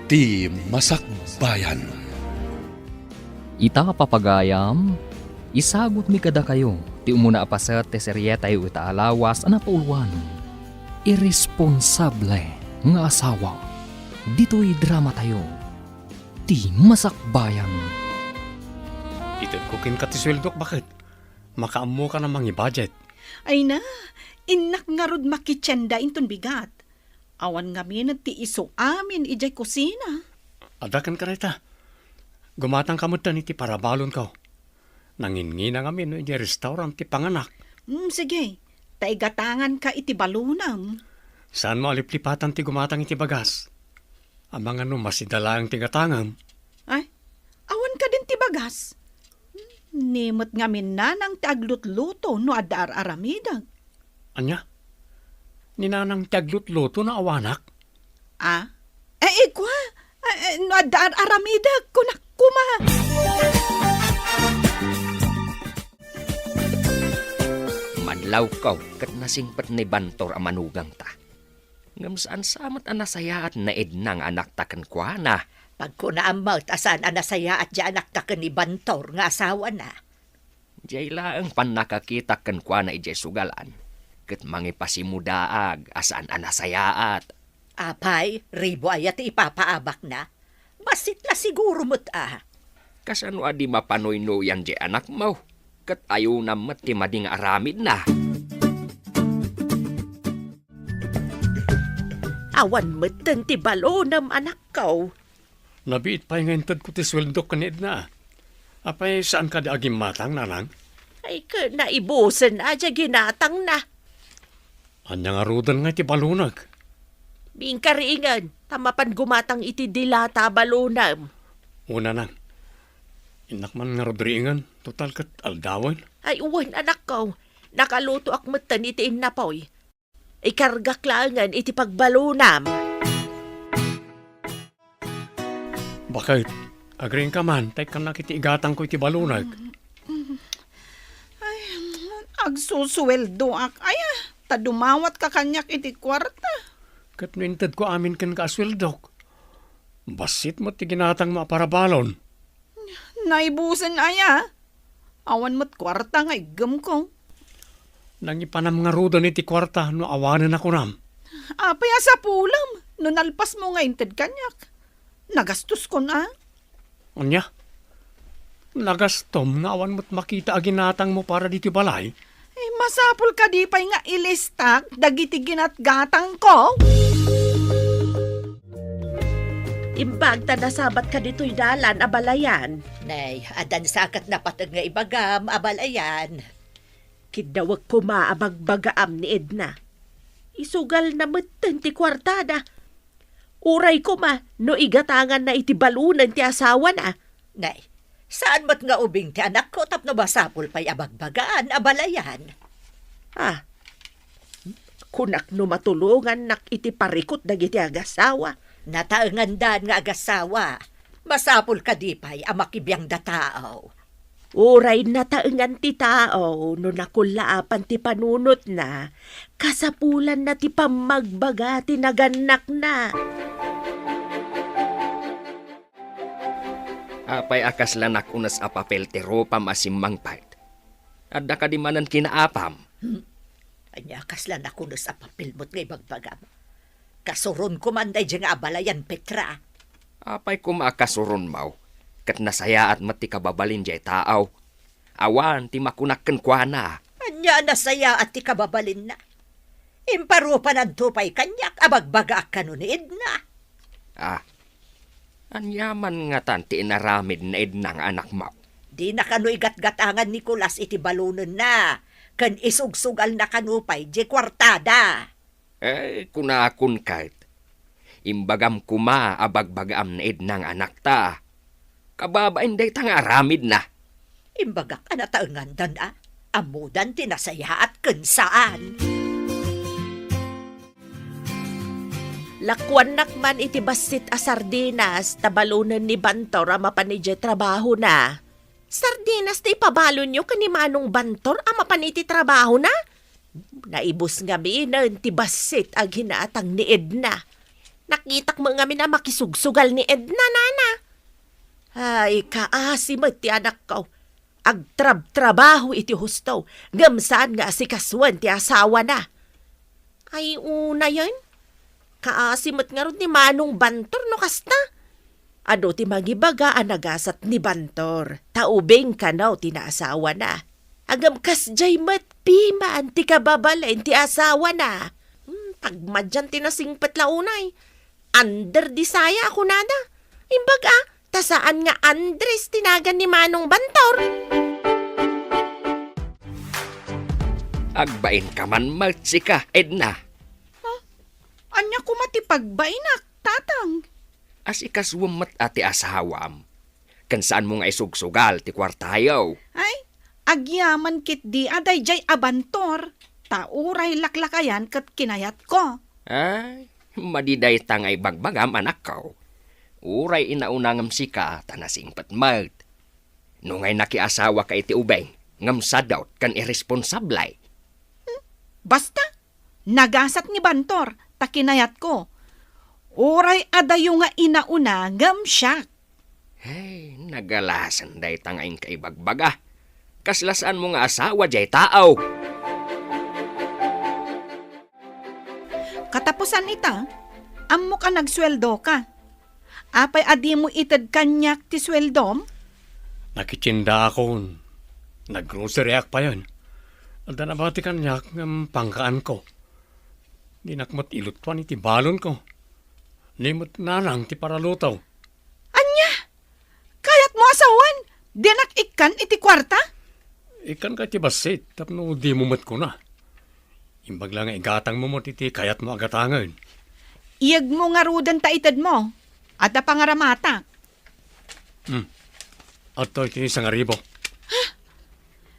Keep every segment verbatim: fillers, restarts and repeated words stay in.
Ti Masakbayan. Ita, papagayam, isagutmi kadakayo ti umuna a paset ti serietayo ita a lawas a napauluan, Irresponsable nga Asawa. Ditoy dramatayo, Ti Masakbayan. Itedko kenka ti sueldok, baket. Makaammokan a mangi-budget. Ay na, innak ngarud makitienda inton bigat. Awan ngamin ti isu amin idiay kusina. Adda kenka dayta. Gumatangka metten iti parabalonko. Nanginnginang amin no idiay restaurant ti panganak. Mm, sige. Ta igatanganka iti balonam. Saanmo a liplipatan ti gumatang iti bagas? Amangan no masida laeng ti gatangam. Ay, awan kadin ti bagas? Ni met ngamin nanang ti aglutluto no adda ar-aramidek. Ania? Ni nanang ti aglutluto no awanak? Ah? Eh, ikua, eh, eh, no adda ar-aramidek, kunak koma. Madlawko ket nasingpet ni Bantor a manugangta. Ngem saan sa met a nasayaat ni Edna nga anakta kenkuana. Pagkunaam met a saan a nasayaat ti anakta ken ni Bantor nga asawana. Diay laeng pannakakitak kenkuana idiay sugalan, ket mangipasimudaag a saan a nasayaat. Apay, ribu aya ti ipapaabakna? Bassit la siguro met a. Kasano a di mapanuynoyan diay anakmo? Ket ayonam met ti madi nga aramidna. Awan metten ti balonam, anakko. Nabiit pay nga intedko ti sueldok ken ni Edna. Apay, saan kadi a gimmatang, nanang? Ay, ket naibusen a diay ginatangna. Ania ngaruden nga iti balonek? Bingkaringen, ta mapan gumatang iti dilata a balonem. O, nanang. Innak man ngarud ringen, total ket aldawen. Ay, wen, anakko. Nakalutoak metten iti innapoy. Ikargak laengen iti pagbalonam. Baket, agriingka man, ta ikkannak iti igatangko iti balonek. Ay, agsusueldoak aya, ta dumawatka kaniak iti kuarta. Ket no intedko amin kenka a sueldok, bassit met ti ginatangmo a parabalon. Naibusen aya? Awan met kuarta nga iggemko. Nangipanam ngaruden iti kuarta no awanen a kunam. Apay a sapulem no nalpasmo nga inted kaniak? Nagastoskon a? Ania? Nagastom nga awan met makita a ginatangmo para ditoy balay? Eh, masapul kadi pay nga ilistak dagiti ginatgatangko? Imbag ta nasabatka ditoy dalan, abalayan. Nay, addan sa ket napateg nga ibagam, abalayan. Kiddawek koma a bagbagaam ni Edna. Isugalna metten ti kuartada. Uray koma no igatanganna iti balonen ti asawana. Nay, saan met nga ubing ti anakko tapno masapul pay a bagbagaan, abalayan. Ah, kunak no matulongannak iti parikut dagiti agasawa. Nataengandan nga agasawa. Masapul kadi pay a makibiangda tao? Uray nataengan ti tao no nakullaapan ti panunotna, kasapulanna ti pammagbaga ti nagannakna. Apay a kasla nakunes a papel ti rupam a simmangpet? Adda kadi manen kinaapam? Hmm? Ania kasla nakunes a papel met nga ibagbagam? Kasuronko man daydiay nga abalayan, Petra. Apay koma a kasuronmo? Ket nasayaat met ti kababalin diay tao. Awan ti makunak kenkuana. Ania a nasayaat ti kababalinna? Imparupananto pay kaniak a bagbagaak kano ni Edna. Ah, ania man ngatan ti inaramid ni Edna nga anakmo? Dina kano igatgatangan ni Nicolas iti balonenna, ken isugsugalna kano pay diay kuartada. Eh, kunakon ket, imbagam koma a bagbagaam ni Edna nga anakta. Kababain dayta nga aramidna. Imbagak a nataengandan a. Ammodan ti nasayaat ken saan. Lakuannak man iti bassit a sardinas ta balonen ni Bantor a mapan idiay trabahona. Sardinas ti ipabalonyo ken ni Manong Bantor a mapan iti trabahona? Naibus ngaminen ti bassit a ginatang ni Edna. Nakitak met ngamin a makisugsugal ni Edna, nana. Ay, kaasi met ti anakko. Agtrabtrabaho iti husto, ngem saan nga asikasuen ti asawana. Ay, unayen, kaasi met ngarud ni Manong Bantor no kasta. Adu ti mangibaga a nagasat ni Bantor, ta ubing kano ti naasawana. Ngem kasdiay met piman ti kababalin ti asawana. Hmm, tagmadian ti nasingpet la unay. Under di saya a kunada. Imbag a, ta saan nga Andres ti nagan ni Manong Bantor. Agbainka man met sika, Edna. Ha? Ania koma ti pagbainak, Tatang? Asikasuem met a ti asawam. Ken saanmo nga isugsugal ti kuartayo. Ay, agyaman ketdi a daydiay a Bantor, ta uray laklakayan ket kinayatko. Ay, madi dayta nga ibagbagam, anakko. Uray inauna ngem sika ta nasingpet met. No ngay nakiasawaka iti ubing, ngem sadot ken irresponsable. Hmm? Basta, nagasat ni Bantor, ta kinayatko. Uray adayo nga inauna ngem siak. Hey, nagalasen dayta nga inka ibagbaga. Kasla saanmo nga asawa diay tao. Katapusan ita, ammok a nagsueldoka. Apay a dimo ited kaniak ti sueldom? Nakitiendaakon. Naggroceryak payen. Adda nabati kaniak ngem pangkaanko. Dinak met ilutuan iti balonko. Ni met nanang ti paraluto. Ania? Kayatmo a sawen? Dinak ikkan iti kuarta? Ikkanka iti bassit tapno dimo met kuna. Imbag la nga igatangmo met iti kayatmo a gatangen. Iyegmo ngaruden ta itedmo. Adda pangaramatak. Hmm. Adtoy ti sangaribu.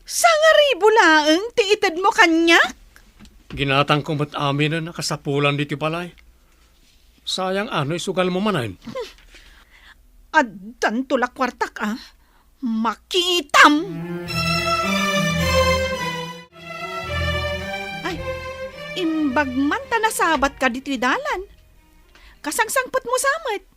Sangaribu laeng ti itedmo kaniak? Ginatangko met aminen a kasapulan ditoy balay. Sayang a no isugalmo manen. Addanto la kuartak a. Makitam! Ay, imbag man ta nasabatka ditoy dalan. Kasangsangpetmo sa met.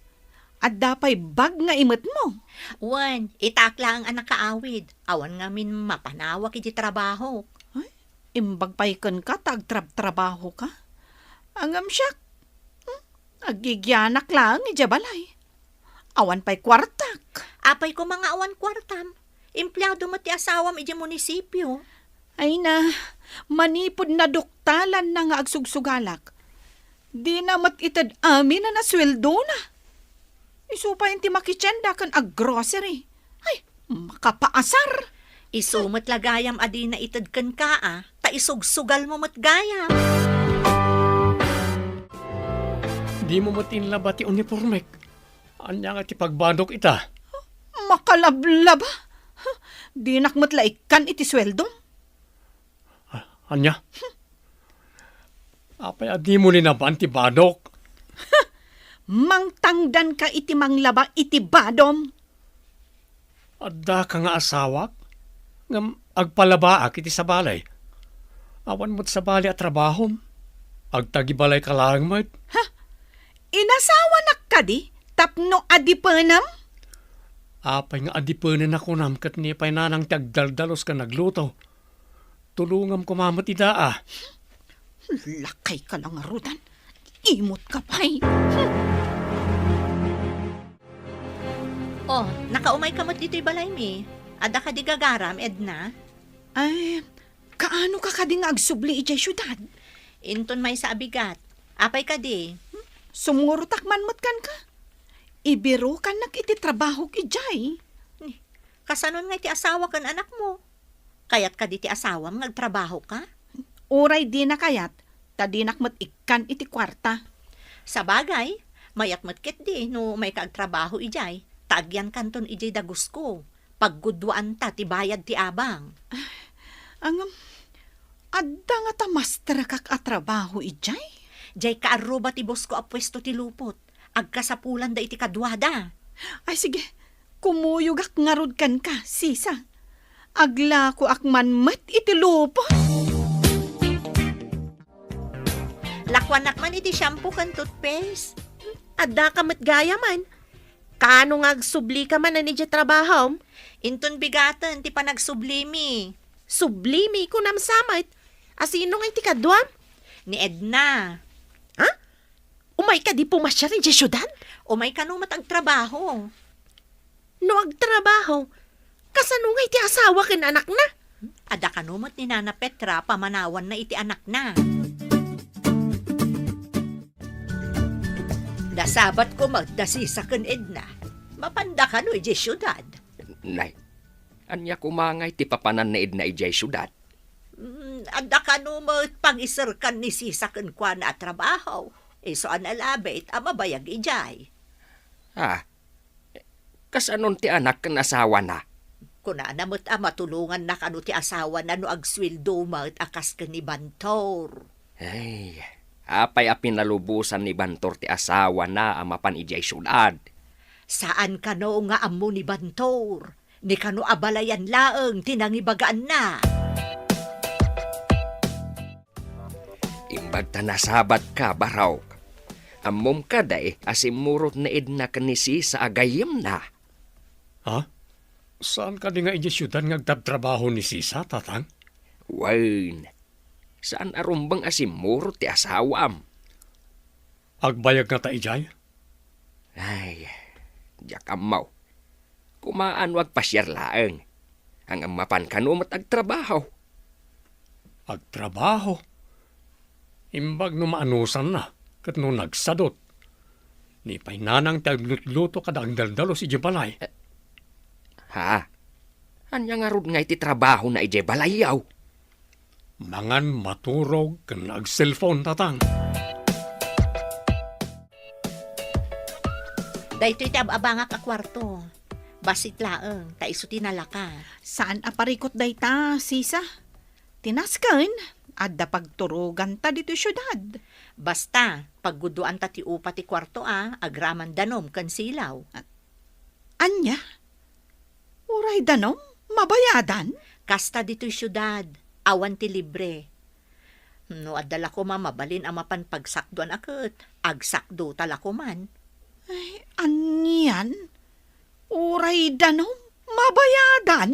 Adda pay bag nga imetmo. Wen, itak laeng a nakaawid. Awan ngamin mapanawak iti trabahok. Ay, imbag pay kenka ta agtrabtrabahoka. Ngem siak, hmm, agigianak laeng idiay balay. Awan pay kuartak. Apay koma nga awan kuartam? Empleado met ti asawam idiay munisipio. Ay na, manipud naduktalanna nga agsugsugalak. Dina met ited aminen a sueldona. Isu pay ti makitienda ken aggrocery. Ay, makapaasar! Isu met la gayam a dina ited kenka a, ta isugsugalmo met gayam. Dimo met inlaba ti unipormek. Ania nga ti pagbadok ita? Makalablaba? Dinak met la ikkan iti sueldom. Ah, ania? Apay a dimo linaban ti badok? Mangtangdanka iti manglaba iti badom. Addaka nga asawak, ngem agpalabaak iti sabali. Awan met sabali a trabahom. Agtagibalayka laeng met. Ha? Inasawanak kadi tapno adipenem? Apay nga adipenen a kunam ket ni pay nanang ti agdaldalus ken agluto? Tulongam koma met ida a. Lakayka la ngaruden. Imutka pay. Hmm. Oh, nakaumayka met ditoy balaymi. Adda kadi gagaram, Edna? Ay, kaanoka kadi nga agsubli idiay siudad? Inton maysa a bigat. Apay kadi? Hmm? Sumurotak man met kenka. Ibirukannak iti trabahok idiay. Ni, kasanon nga iti asawa ken anakmo? Kayat kadi ti asawam nga agtrabahoka? Uray dina kayat, ta dinak met ikkan iti kuarta. Sabagay, mayat met ketdi no umayka agtrabaho idiay, ta agyankanton idiay dagusko. Paggudduanta ti bayad ti abang. Ngem, adda ngata masterakak a trabaho idiay? Diay kaarruba ti bosko a puesto ti lupot. Agkasapulanda iti kaduada. Ay, sige. Kumuyogak ngarud kenka, sisa. Aglakoak man met iti lupot. Lakuanak man iti shampoo ken toothpaste. Addaka met gayamen. Kaano nga agsublika manen idiay trabahom? Inton bigaten ti panagsublimi. Sublimi, kunam sa met. A sino ngay ti kaduam? Ni Edna. Ha? Umay kadi pumasiar idiay siudad? Umay kano met agtrabaho. No agtrabaho, kasano ngay ti asawa ken anakna? Adda kano met ni Nana Petra pamanawanna iti anakna. Nasabatko met da Sisa ken Edna. Mapanda kano idiay siudad? Nay, ania koma ngay ti papanan ni Edna idiay siudad? Mm, adda kano met pangiserkan ni Sisa kenkuana a trabaho. Isu a nalabit a mabayag idiay. Ah, kasanon ti anak ken asawana? Kunana met a matulonganna kano ti asawana no agsueldo met a kas ken ni Bantor. Ay, apay a pinalubosan ni Bantor ti asawana a mapan idiay siudad? Saan kano nga ammo ni Bantor, ni kano a balayan laeng ti nangibagaanna. Imbag ta nasabatka, Barok. Ammom kadi a simmurot ni Edna ken ni Sisa a gayyemna? Ha? Saan kadi nga idiay siudad nga agtabtrabaho ni Sisa, Tatang? Wen, saan a rumbeng a simmurot ti asawam. Agbayag ngata idiay? Ay, diak ammo. Kumaano agpasiar laeng. Ngem mapan kano met agtrabaho. Agtrabaho? Imbag no maanusanna, ket no nagsadut. Ni pay nanang ti aglutluto kada agdaldalus idiay balay. Eh, ha? Ania ngarud ngay ti trabahona idiay balayyo? Mangan, maturog, ken agselpon, Tatang. Daytoy ti ab-abangak a kuarto. Bassit laeng, ta isu ti nalaka. Saan a parikut dayta, Sisa? Ti nasken, adda pagturoganta ditoy siudad. Basta, paggudoanta ti upa ti kuarto a, agraman danom ken silaw. A-, ania? Uray danom? Mabayadan? Kasta ditoy siudad, awan ti libre. No adda la koma mabalin a mapan pagsakdoan a ket, agsakdota la koman. Ay, anian? Uray danom? Mabayadan?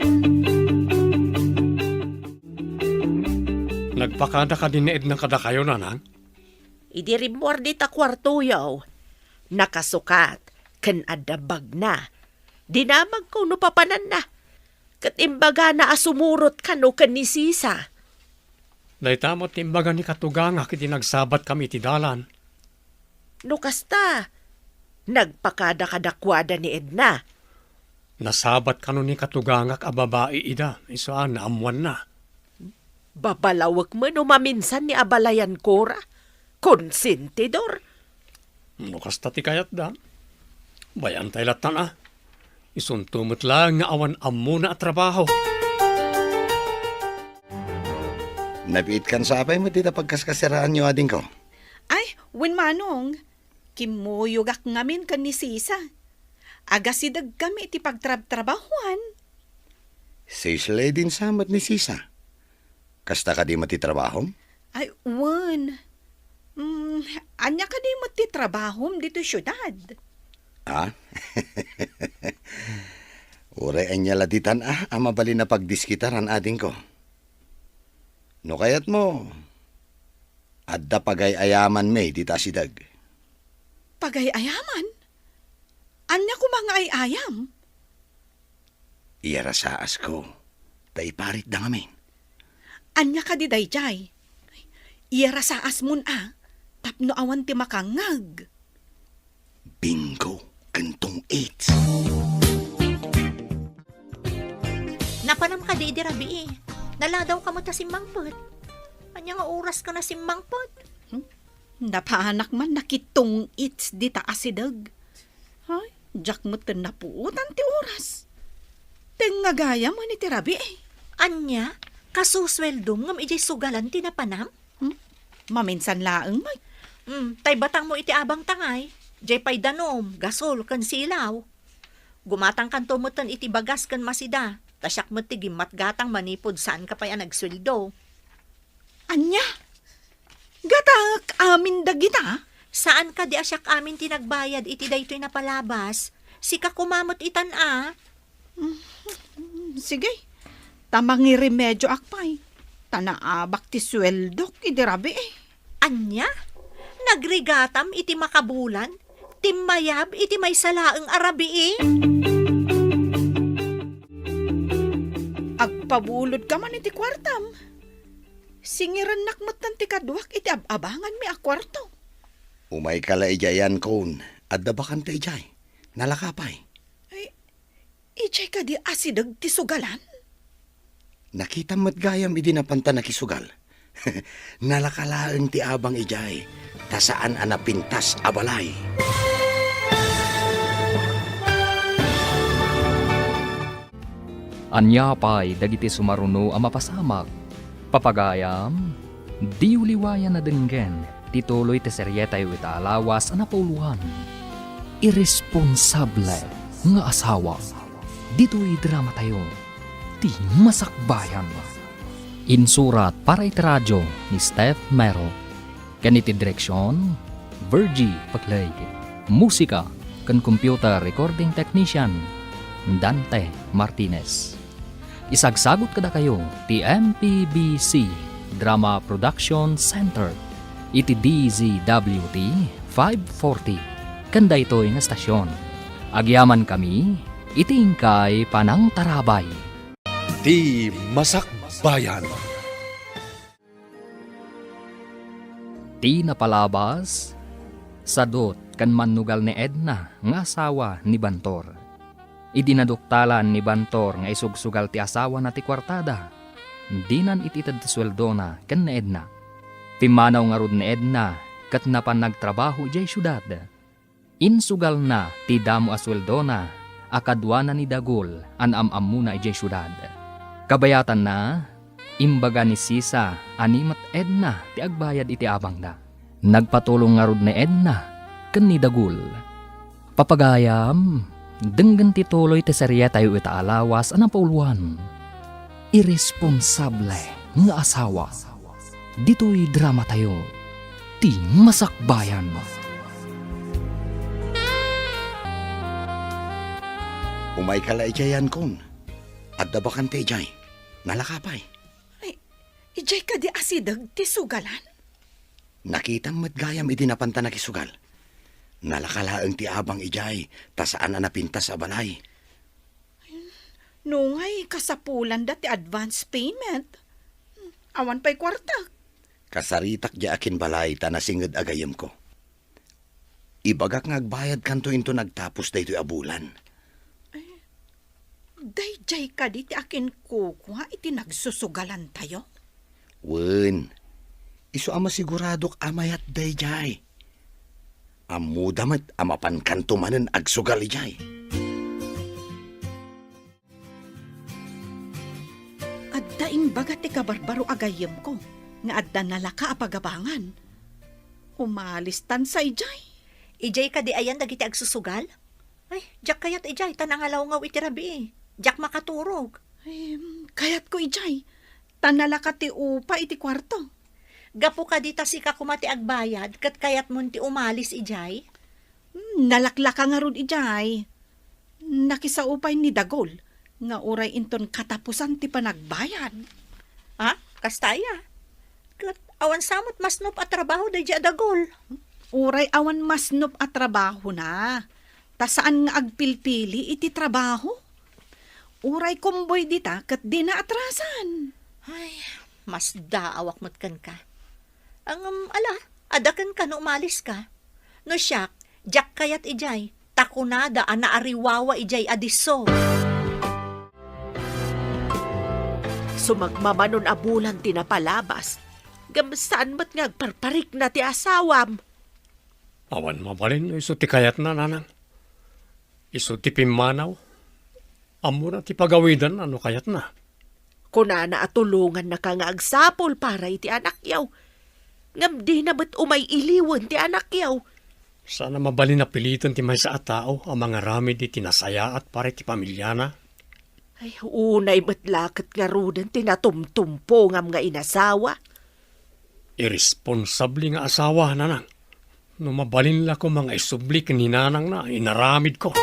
Nagpakada kadi ni Edna kadakayo, Nanang? Idi rimmuar dita kuartoyo, nakasukat ken adda bagna. Dinamagko no papananna, ket imbagana a sumurot kano ken ni Sisa. Dayta met ti imbaga ni katugangak iti nagsabatkami iti dalan. No kasta, nagpakada kadakuada ni Edna. Nasabat kano ni katugangak a babai ida, isu a naammoanna. Babalawek met no maminsan ni abalayan Cora. Konsentidor. No kasta ti kayatda, bay-antay lattan a. Isunto met laeng nga awan ammona a trabaho. Nabiit kan sapay met dita pagkaskasiraanyo, adingko? Ay, wen, Manong. Kimmuyogak ngamin ken ni Sisa. Agasidegkami iti pagtrabtrabahuan. Sales lady sa met ni Sisa. Kasta kadi met ti trabahom? Ay, wen. Mm, ania kadi met ti trabahom ditoy siudad? Ah? Uray ania la ditan a, a mabalin a pagdiskitaran, adingko. No kayatmo, adda pagay-ayamanmi dita asideg. Pagay-ayaman? Ania koma nga ay-ayam? Iyarasaasko, ta iparitda ngamin. Ania kadi daydiay? Iyarasaasmon a, tapno awan ti makangngeg. Bingo ken tong-its. Napanam kadi idi rabii? Naladawka met a simmangpet. Ania nga oraska a simmangpet? Hmm? Napanak man nakitong-its dita asideg. Ay, diak met napuotan ti oras. Tengnga gayam iti rabii. Ania? Kasusueldom ngem idiay sugalan ti napanam? Hmm? Maminsan laeng met. Hmm, tay batangmo iti abang tangay. Diay pay danom, gasol, ken silaw. Gumatangkanto metten iti bagas ken masida, ta siak met ti gimmatgatang manipud saanka pay a nagsueldo. Ania? Gatangek amin dagita? Saan kadi a siak amin ti nagbayad iti daytoy napalabas? Sika koma met itan a. Mm, sige. Ta mangiremedioak pay. Ta naabak ti sueldok idi rabii. Ania? Nagrigatam iti makabulan? Timmayab iti maysa laeng a rabii? Agpabulodka man iti kuartam. Singirennak metten ti kaduak iti ab-abanganmi a kuarto. Umayka la idiay, Ankon. Adda bakante idiay. Nalaka pay. Ay, idiay kadi asideg ti sugalan? Nakitam met gayam idi napanta nakisugal. Nalaka laeng ti abang idiay, ta saan a napintas a balay. Ania pay dagiti sumaruno a mapasamak? Papagayam, diyo liwayan a denggen ti tuloy ti serietayo ita a lawas a napauluan, Irresponsable nga Asawa. Ditoy dramatayo, Ti Masakbayan. Insurat para iti radio ni Steph Mero. Ken iti direksion, Virgie Paclay. Musika ken computer recording technician, Dante Martinez. Isagsagut kadakayo ti M P B C Drama Production Center iti D Z W T five forty ken daytoy nga estasion. Agyamankami iti inkay panangtarabay. Ti Masakbayan. Ti napalabas, sadut ken mannugal ni Edna nga asawa ni Bantor. Idi naduktalan ni Bantor nga isugsugal ti asawana ti kuartada, dinan it-ited ti sueldona ken ni Edna. Pimmanaw ngarud ni Edna ket napan nagtrabaho idiay siudad. Insugalna ti damo a sueldona a kaduana ni Dagul a naam-ammona idiay siudad. Kabayatanna, imbaga ni Sisa a ni met Edna ti agbayad iti abangda. Nagpatulong ngarud ni Edna ken ni Dagul. Papagayam, denggen ti tuloy ti serietayo ita a lawas a napauluan, Irresponsable nga Asawa. Ditoy dramatayo, Ti Masakbayan. Umayka la idiay, Ankon. Adda bakante idiay. Nalaka pay. Ay, idiay kadi asideg ti sugalan? Nakitam met gayam idi napanta nakisugal. Nalaka laeng ti abang idiay, ta saan a napintas a balay. Nungay kasapulanda ti advance payment. Awan pay kuarta. Kasaritak diay akinbalay ta nasinged a gayyemko. Ibagak nga agbayadkanto inton agtapos daytoy a bulan. Daydiay kadi ti akinkukua iti nagsusugalantayo? Wen, isu a masiguradok a mayat daydiay. Ammoda met a mapankanto manen agsugal idiay. Adda imbaga ti kabarbaro a gayyemko nga adda nalaka a pagabangan. Umalistan sa idiay. Idiay kadi ayan dagiti agsusugal? Ay, diak kayat idiay, ta nangalawngaw iti rabii. Diak makaturog. Em, kayatko idiay, ta nalaka ti upa iti kuarto. Gapu kadi ta sika koma ti agbayad, ket kayatmon ti umalis idiay? Hmm, nalaklaka ngarud idiay. Nakisao pay ni Dagol nga uray inton katapusan ti panagbayad. Ha? Kasta aya? Ket awan sa met masnop a trabaho daydiay a Dagol? Uray awan masnop a trabahona, ta saan nga agpilpili iti trabaho. Uray kumboy dita ket dina atrasan. Ay, masdaawak met kenka. Ngem, ala, adda kenka no umaliska. No siak, diak kayat idiay, ta kunada a naariwawa idiay a disso. Sumagmamano a bulan ti napalabas, ngem saan met nga agparparikna ti asawam. Awan mabalin no isu ti kayatna, nanang. Isu ti pimmanaw. Ammona ti pagawidanna no kayatna. Kunana a tulongannaka nga agsapul para iti anakyo. Ngem dina met umay iliwen ti anakyo. Saan a mabalin a piliten ti maysa a tao a mangaramid iti nasayaat para iti pamiliana. Ay, unay met la ket ngaruden ti natumtumpongam nga inasawa. Irresponsable nga asawa, nanang. No mabalin la koma nga isubli ken ni nanangna, inaramidko.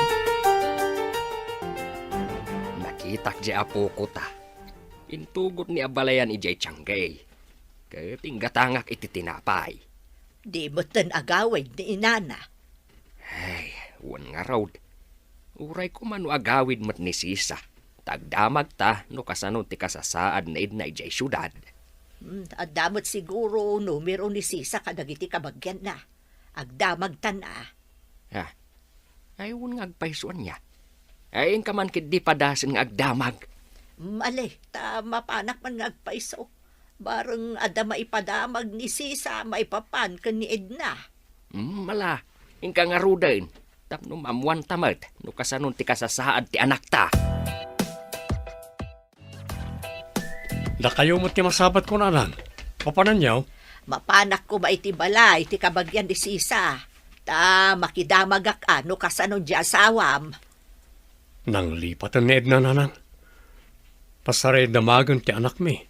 Nakitak diay apoko ta. Intugot ni abalayan idiay tianggay. Ket inggatangak iti tinapay. Di metten agawid ni inana. Ay, wen ngarud. Uray koma no agawid met ni Sisa. Ta agdamagta no kasano ti kasasaad ni Edna idiay siudad. Hmm, adda met siguro numero ni Sisa kadagiti kabagianna. Agdamagtan a. Ah, ay, wen nga agpayso ania. Ay, inka man ketdi padasen nga agdamag. Mali, ta mapanak man nga agpayso. Bareng adda maipadamag ni Sisa maipapan ken ni Edna. Mm, ala, inka ngaruden. Tapno maammuanta met no kasano ti kasasaad ti anakta. Dakayo met ti masabat ko, nanang. Mapananyo? Mapanak koma iti balay ti kabagian ni Sisa. Ta makidamagak a no kasano diay asawam. Nanglipaten ni Edna, nanang. Pasaraya damagen ti anakmi.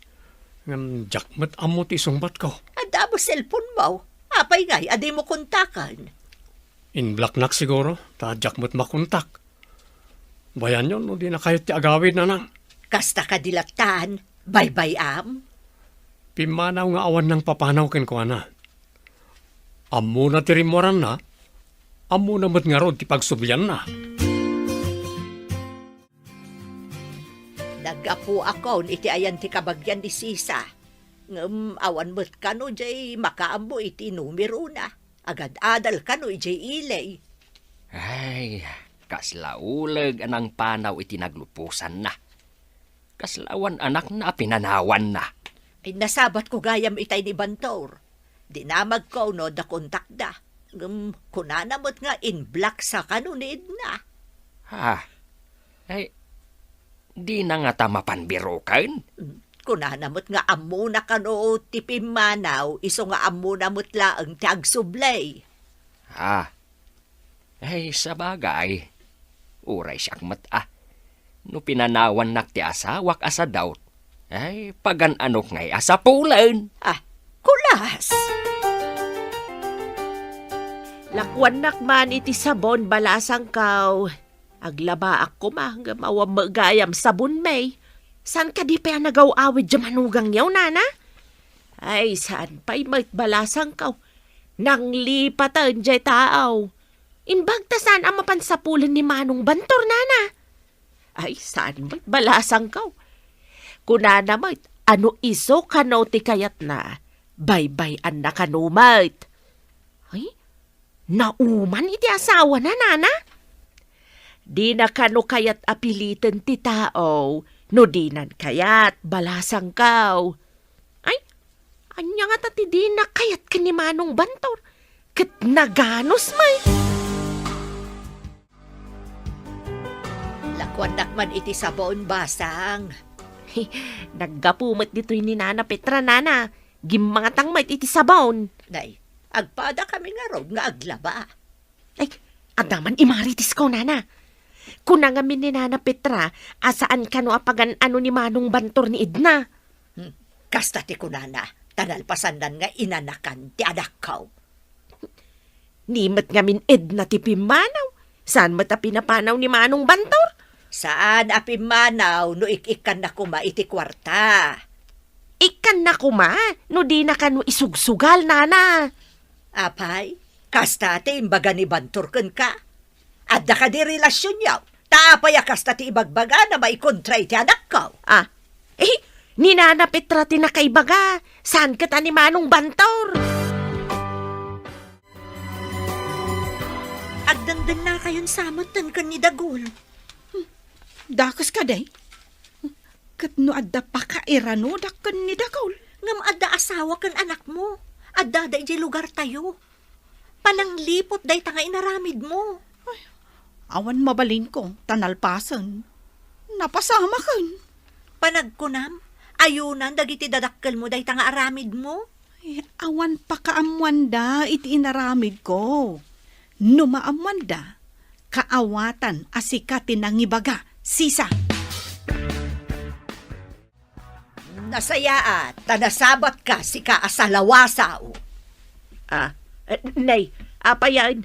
Ngem diak met ammo ti isungbatko. Adda met cellphone-mo. Apay ngay a dimo kontaken? In-block-nak siguro, ta diak met makontak. Bayanyo no dinakayo ti agawid, nanang. Kasta kadi lattan, baybay-am? Pimmanaw nga awan nangpapanaw kenkuana. Ammona ti rimmuaranna, ammona met ngarud ti pagsublianna. Naggapuakon iti ayan ti kabagian ni Sisa. Ngem awan met kano diay makaammo iti numerona. Agad-adal kano idiay ili. Ay, kasla uleg a nangpanaw iti nagluposanna. Kasla awan anakna a pinanawanna. Ay, nasabatko gayam itay ni Bantor. Dinamagko no adda kontakda. Ngem kunana met nga in-block-sa kano ni Edna. Ha? Ay, dina ngata mapan biroken? Mm, kunana met nga ammona kano ti pimmanaw, isu nga ammona met laeng ti agsubli. Ah. Ay, sabagay. Uray siak met a. No pinanawannak ti asawak a sadaut, ay, pagan-anok ngay a sapulen. Ah, kulas! Lakuannak man iti sabon, balasangkaw. Aglabaak koma, ngem awan met gayam sabon, May. Saan kadi pay a nagaw-awid diay manugangyo, nana? Ay, saan pay met, balasangkaw. Nanglipaten diay taaw. Imbag ta saan a mapan sapulen ni Manong Bantor, nana? Ay, saan met, balasangkaw. Kunana met, a no isu kano ti kayatna, baybay-anna kano met. Ay, nauman iti asawana, nana? Dina kano kayat a piliten ti tao no dinan kayat, balasangkaw. Ay, ania ngata ti dina kayat ken ni Manong Bantor? Ket naganus met. Lakuannak man iti sabon, basang. Naggapu met ditoy ni Nana Petra, nana. Gimmangatang met iti sabon. Nay, agpadakami ngarud nga aglaba. Ay, adda man imarites ko, nana. Kuna ngamin ni Nana Petra a saan kano a pagan-ano ni Manong Bantor ni Edna. Hmm, kasta ti kunana, ta nalpasannan nga inanakan ti anakko. Ni met ngamin Edna ti pimmanaw, saan met a pinapanaw ni Manong Bantor? Saan a pimmanaw no ik-ikkanna koma iti kuarta. Ikkanna koma no dina kano isugsugal, nana. Apay, kasta ti imbaga ni Bantor kenka? Adda kadi relasionyo? Ta apay a kasta ti ibagbagana maikontra iti anakko? Ah, eh, ni Nana Petra ti nakaibaga, saan ket a ni Manong Bantor? Agdengdengngakayon sa metten ken ni Dagul. Hmm, dakes kadi? Ket no adda pakairanodak ken ni Dagul? Ngem adda asawa ken anakmo. Addada idiay lugartayo. Panangliput dayta nga inaramidmo. Ay, awan mabalinko, ta nalpasen. Napasamaken. Panagkunam, ayunan dagiti dadakkelmo dayta nga aramidmo. Ay, awan pakaammoanda iti inaramidko. No maammoanda, kaawatan a sika ti nangibaga, sisa. Nasayaat, ta nasabatka, sika a salawasaw. Ah, eh, nay, Apayan,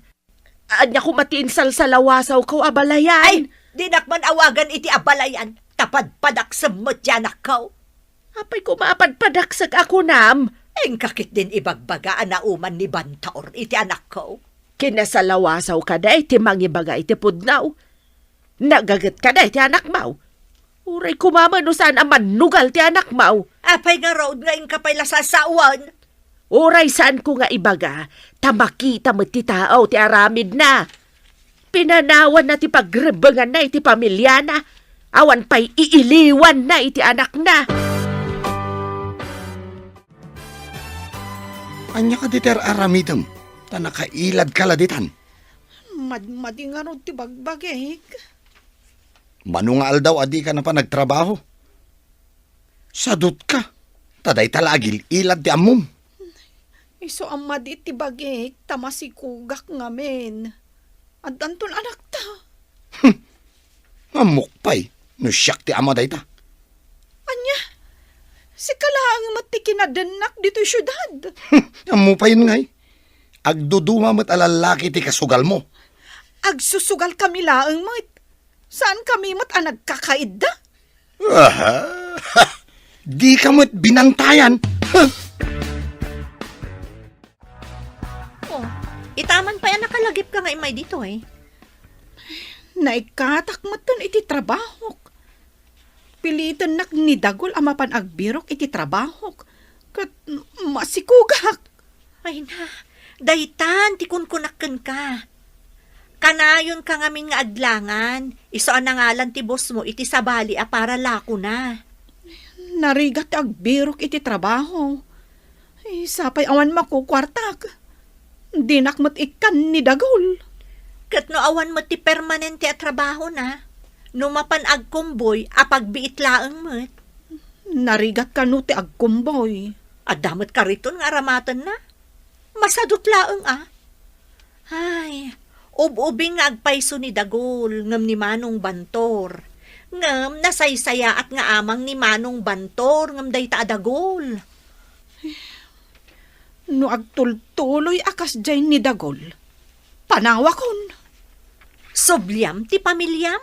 ania koma ti insalsalawasawko a balayan? Ay, dinak man awagan iti abalayan, ta padpadaksem met ti anakko. Apay koma a padpadaksek a kunam? Inka ketdin ibagbaga a nauman ni Bantor iti anakko. Kinasalawasawka dayta mangibaga iti pudno. Nagagetka dayta anakmo. Uray koma met no saan a mannugal ti anakmo. Apay ngarud nga inka pay la sasawen? Uray saanko nga ibaga, ta makita met ti tao ti aramidna. Pinanawanna ti pagrebbenganna iti pamiliana, awan pay iiliwanna iti anakna. Ania kadi ti ar-aramidem, ta nakailadka la ditan? Madmadi ngarud ti bagbagik. Mano nga aldaw a dika napan agtrabaho? Sadutka, ta dayta la agil-ilad ti ammom. Isu a madi ti bagik, ta masikugak ngamin. Addanton anakta. Ammok pay no siak ti ama dayta. Ania? Sika laeng met ti kinadennak ditoy siudad. Ammo payen ngay. Agduduma met a lallaki ti kasugalmo. Agsusugalkami laeng met. Saankami met a nagkakaidda. Aha! Dika met binantayan. Oh, itaman pay a nakalagipka nga immay ditoy. Naikkatak metten iti trabahok. Pilitennak ni Dagul a mapan agbirok iti trabahok. Ket masikugak. Ay na, daytan ti kunkunak kenka. Kanayonka ngamin nga aglangan, isu a nangalan ti bossmo iti sabali a para lakona. Narigat ti agbirok iti trabaho. Ay, sapay awan makukuartak. Dinak met ikkan ni Dagul. Ket no awan met ti permanente a trabahona, no mapan agkumboy a pagbiit laeng met. Narigat kano ti agkumboy. Adda met kariton nga aramatenna. Masadut laeng a. Ay, ub-ubing nga agpayso ni Dagul ngem ni Manong Bantor. Ngem nasaysayaat nga amang ni Manong Bantor ngem dayta a Dagul. No agtultuloy a kasdiay ni Dagul, panawakon. Subliam ti pamiliam?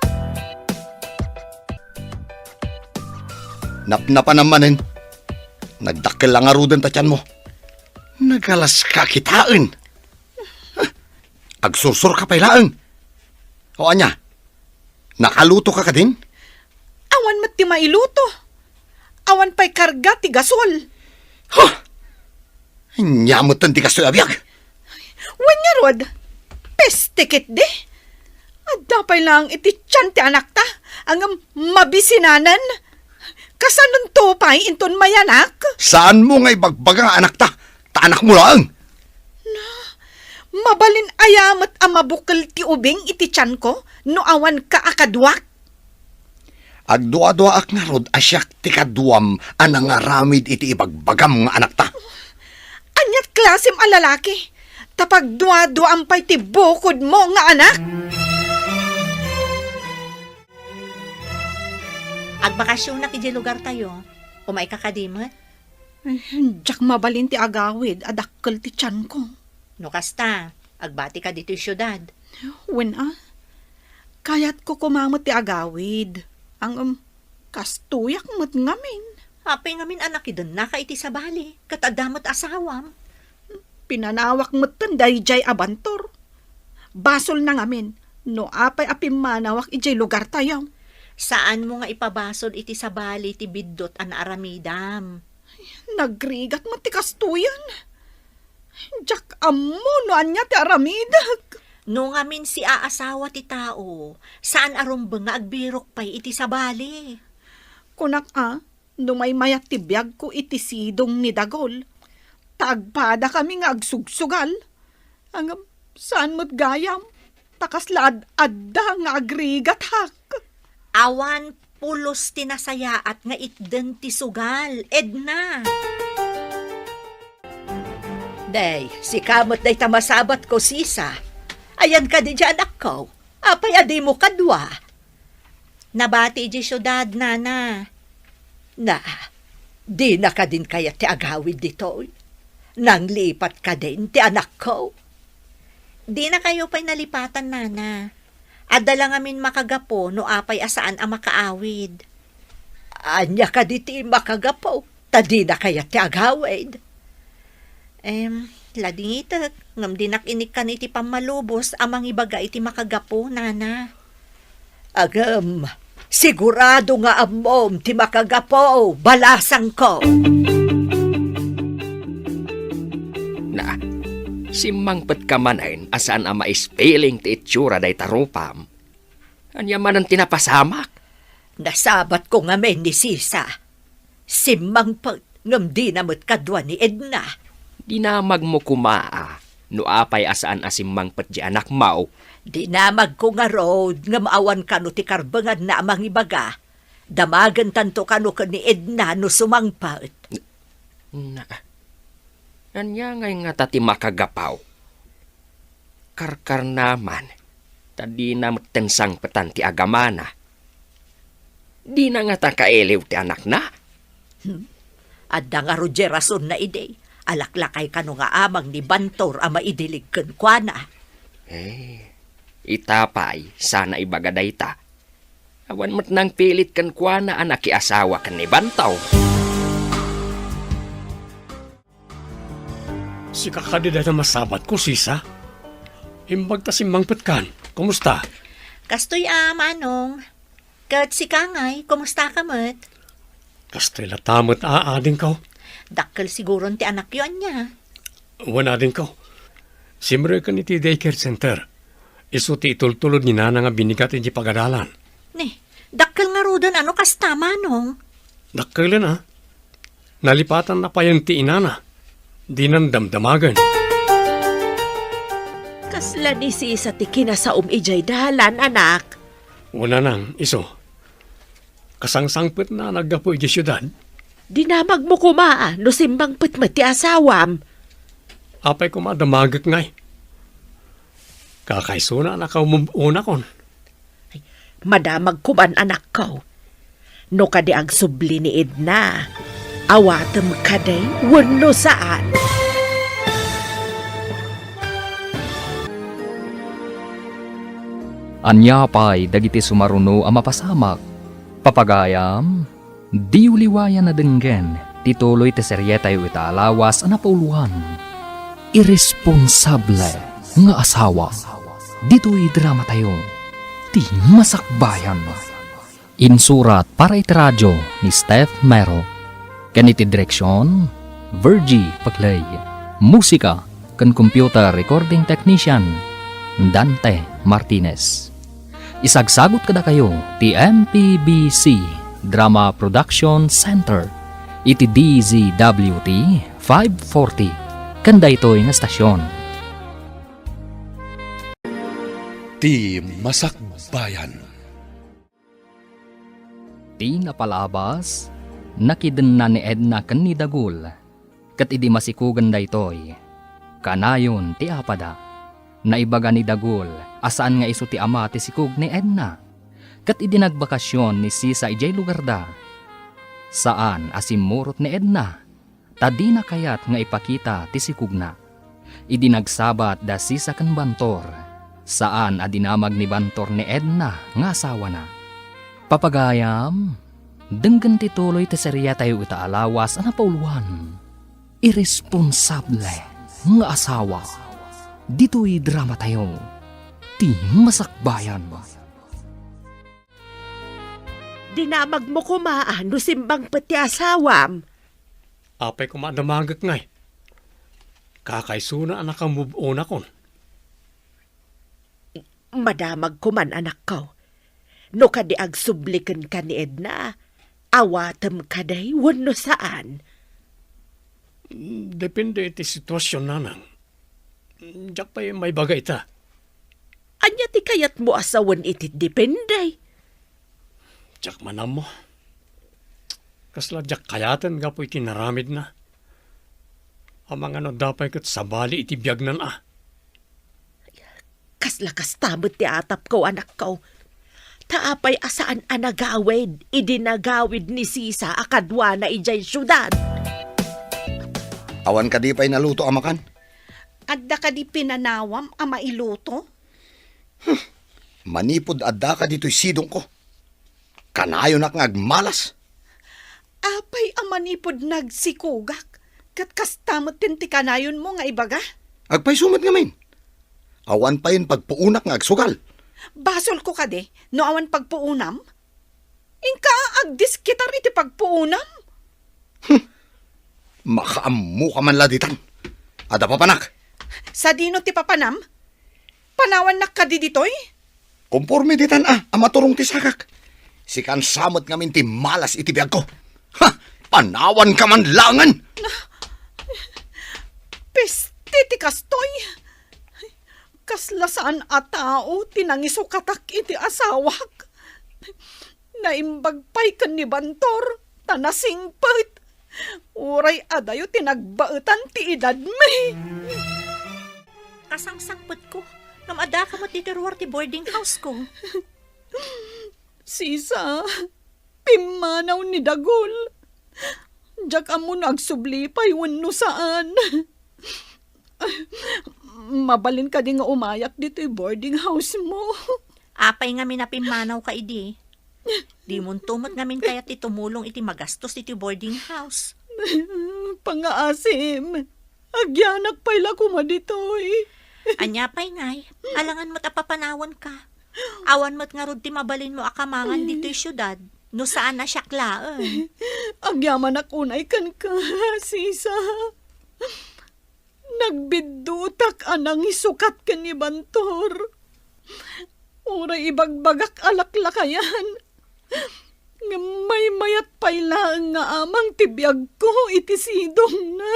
Napnapanam manen. Nagdakkel la ngaruden ta tianmo. Nagalaska kitaen. Agsursurka pay laeng. O ania? Nakalutoka kadin? Awan met ti mailuto. Awan pay karga ti gasol. Huh! Ania metten ti kastoy a biag? Wen ngarud, peste ketdi. Adda pay laeng iti tian ti anakta, ngem mabisinanen. Kasanonto pay inton mayanak? Saanmo nga ibagbaga nga anakta, ta anakmo laeng. Na, mabalin aya met a mabukel ti ubing iti tianko no awanka a kaduak? Agduaduaak ngarud a siak ti kaduam a nangaramid iti ibagbagam nga anakta. Aniat klasem a lalaki? Ta pagduaduaam pay ti bukodmo nga anak? Agbakasionak idiay lugartayo. Umayka kadi met? Ay, diak mabalin ti agawid a dakkel ti tianko. No kasta, agbatika ditoy siudad. Wen a, kayatko koma met ti agawid. Ngem, kastoyak met ngamin. Apay ngamin a nakidennaka iti sabali, ket adda met asawam? Pinanawak metten daydiay a Bantor. Basolna ngamin no apay a pimmanawak idiay lugartayo. Saanmo nga ipabasol iti sabali ti biddut a naaramidam. Nagrigat met ti kastoyen. Diak ammo no ania ti aramidek. No ngamin siaasawa ti tao, saan a rumbeng nga agbirok pay iti sabali. Kunak a, no maymayat ti biagko iti sidong ni Dagul, ta agpadakami nga agsugsugal. Ngem, saan met gayam, ta kasla ad-adda nga agrigatak. Awan pulos ti nasayaat nga itden ti sugal, Edna. Day, sika met dayta masabatko, Sisa. Ayan kadi diay anakko? Apay a dimo kadua? Nabati idiay siudad, nana. Na, dina kadin kayat ti agawid ditoy? Nanglipat kadin ti anakko? Dinakayo pay nalipatan, nana. Adda la ngamin makagapu no apay a saan a makaawid. Ania kadi ti makagapu? Ta dina kayat ti agawid. Em, ladingitek, ngem dinak inikkan iti pammalubos a mangibaga iti makagapu, nana. Agem, sigurado nga ammom ti makagapu, balasangko. Na, simmangpetka manen a saan a maispiling ti itsura dayta rupam. Ania manen ti napasamak? Nasabatko ngamin ni Sisa. Simmangpet ngem dina met kadua ni Edna. Dinamagmo koma a no apay a saan a simmangpet ti anakmo. Dinamagko ngarud ngem awan kano ti karbenganna a mangibaga. Damagentanto kano ken ni Edna no sumangpet. Na, ania ngay ngata ti makagapu? Karkarnaman, ta dina metten sangpetan ti agamana. Dina ngata kailiw ti anakna? Hmm. Adda ngarud diay rasonna idi. Alaklakay kano nga amang ni Bantor a maidilig kenkuana. Eh, ita pay, saan a ibaga dayta. Awan met nangpilit kenkuana a nakiasawa ken ni Bantor. Sika kadi dayta masabatko, Sisa? Imbag ta simmangpetkan. Kumusta? Kastoy a, Manong. Ket sika ngay, kumusta ka met? Kastoy latta met a, adingko. Dakkel siguron ti anakyo, ania? Wen, adingko. Simreken iti daycare center. Isu ti itultulod ni Nana nga binigat iti pagadalan. Ni, dakkel ngaruden a no kasta, Manong. Dakkelen a. Nalipatanna payen ti inana. Dinan damdamagen. Kasla ni Sisa ti kinasaom idiay dalan, anak. Wen, nanang, isu. Kasangsangpetna a naggapu idiay siudad. Dinamagmo koma a no simmangpet met ti asawam. Apay koma a damagek ngay? Kakaisuna a nakaumub-unakon. Ay, madamag koman, anakko. No kadi agsubli ni Edna, awatem kadi wenno saan? Ania pay dagiti sumaruno a mapasamak? Papagayam, diyo liwayan a denggen ti tuloy ti serietayo ita a lawas a napauluan, Irresponsable nga Asawa. Ditoy dramatayo, Ti Masakbayan. Insurat para iti radio ni Steph Mero, ken iti direksion, Virgie Paclay. Musika ken computer recording technician, Dante Martinez. Isagsagut kadakayo ti M P B C Drama Production Center iti D Z W T five forty ken daytoy nga estasion. Ti Masakbayan. Ti napalabas, nakidenna ni Edna ken ni Dagul, ket idi masikugen daytoy, kanayon ti apada. Naibaga ni Dagul a saan nga isu ti ama ti sikog ni Edna, ket idi nagbakasyon ni Sisa idiay lugarda, saan a simmurot ni Edna. Ta dina kayat nga ipakita ti sikogna. Idi nagsabat da Sisa ken Bantor, saan a dinamag ni Bantor ni Edna nga asawana. Papagayam, denggen ti tuloy ti serietayo ita a lawas a napauluan, Irresponsable nga Asawa. Ditoy dramatayo, Ti Masakbayan. Dinamagmo koma a no simmangpet ti asawam. Apay koma a damagek ngay? Kakaisuna a nakamove-onakon. Madamag koman, anakko. No kadi agsubli kenka ni Edna, awatem kadi wenno saan? Depende iti situasion, nanang. Diak pay maibaga ita. Ania ti kayatmo a sawen iti depende? Diak man ammo. Kasla diak kayaten gapu iti naramidna. Amangan no adda pay ket sabali iti biagnan a. Kasla kasta met ti atapko, anakko. Ta apay a saan a nagawid idi nagawid ni Sisa a kaduana idiay siudad? Awan kadi pay naluto a makan? Adda kadi pinanawam a mailuto? Manipud addaka ditoy sidongko, kanayonak nga agmalas. Apay a manipud nagsikogak, ket kasta met ti kanayonmo nga ibaga? Agpayso met ngamin. Awan payen pagpuonak nga agsugal. Basolko kadi no awan pagpuonam? Inka agdiskitar iti pagpuonam? Hmm. Makaammoka man la ditan. Adda papanak. Sadino ti papanam? Panawannak kadi ditoy? Konforme ditan a, a maturong ti sakak. Sikan sa met ngamin ti malas iti biagko. Ha! Panawanka man laengen! Peste ti kastoy! Kasla saan a tao ti nangisukatak iti asawak. Naimbag pay ken ni Bantor, ta nasingpet. Uray adayo ti nagbaetan ti edadmi. Kasangsangpetko, ngem addaka met ditoy ruar ti boarding house ko. Sisa, pimmanaw ni Dagul. Diak ammo no agsubli pay wenno saan. Mabalin kadi nga umayak ditoy boarding house mo? Apay ngamin a pimmanawka idi? Dimonto met ngamin kayat ti tumulong iti magastos ditoy boarding house. Pangaasim, agyanak pay la koma ditoy. Ania pay ngay, alangan met a papanawanka. Awan met ngarud ti mabalinmo a kamangan ditoy siudad, no saan a siak laeng. Agyamanak unay kenka, sisa. Nagbiddutak a nangisukat ken ni Bantor. Uray ibagbagak a laklakayan, ngem maymayat pay laeng nga amang ti biagko iti sidongna.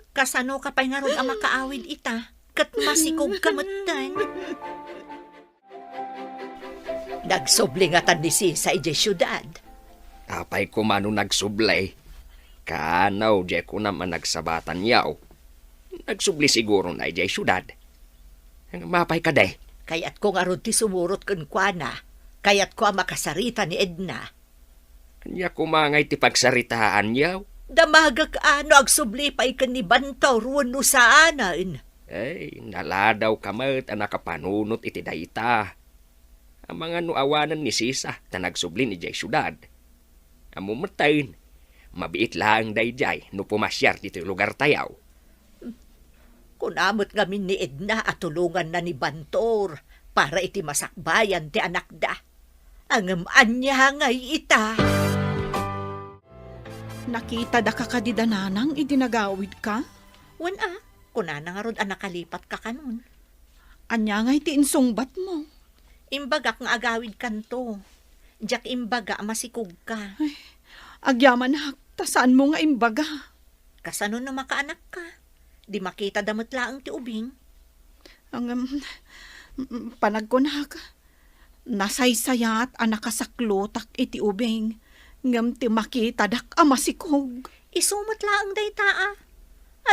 Kasanoka pay ngarud a makaawid ita, ket masikogka metten? Nagsubli ngatan ni Sisa idiay siudad. Apay koma no nagsubli? Kano, diay kunam a nagsabatanyo. Nagsubli sigurona idiay siudad. Apay kadi? Kayatko ngarud ti sumurot kenkuana. Kayatko a makasarita ni Edna. Ania koma ngay ti pagsaritaanyo? Damagek a no agsubli pay ken ni Bantor wenno saanen. Ay, naladawka met a nakapanunot iti dayta. Amangan no awanen ni Sisa ta nagsubli idiay siudad. Ammom metten, mabiit laeng daydiay no pumasiar ditoy lugartayo. Kuna met ngamin ni Edna a tulonganna ni Bantor para iti masakbayan ti anakda. Ngem ania ngay ita? Nakitada ka kadi da nanang idi nagawidka? Wen a, kunana ngarud a nakalipatka kanon. Ania ngay ti insungbatmo? Imbagak nga agawidkanto. Diak imbaga a masikogka. Ay, agyamanak, ta saanmo nga imbaga. Kasano no makaanakka? Di makitada met laeng ti ubing. Ngem, mm, panagkunak, nasaysayat a nakasaklotak iti ubing, ngem ti makitadak a masikog. Isu met laeng dayta a.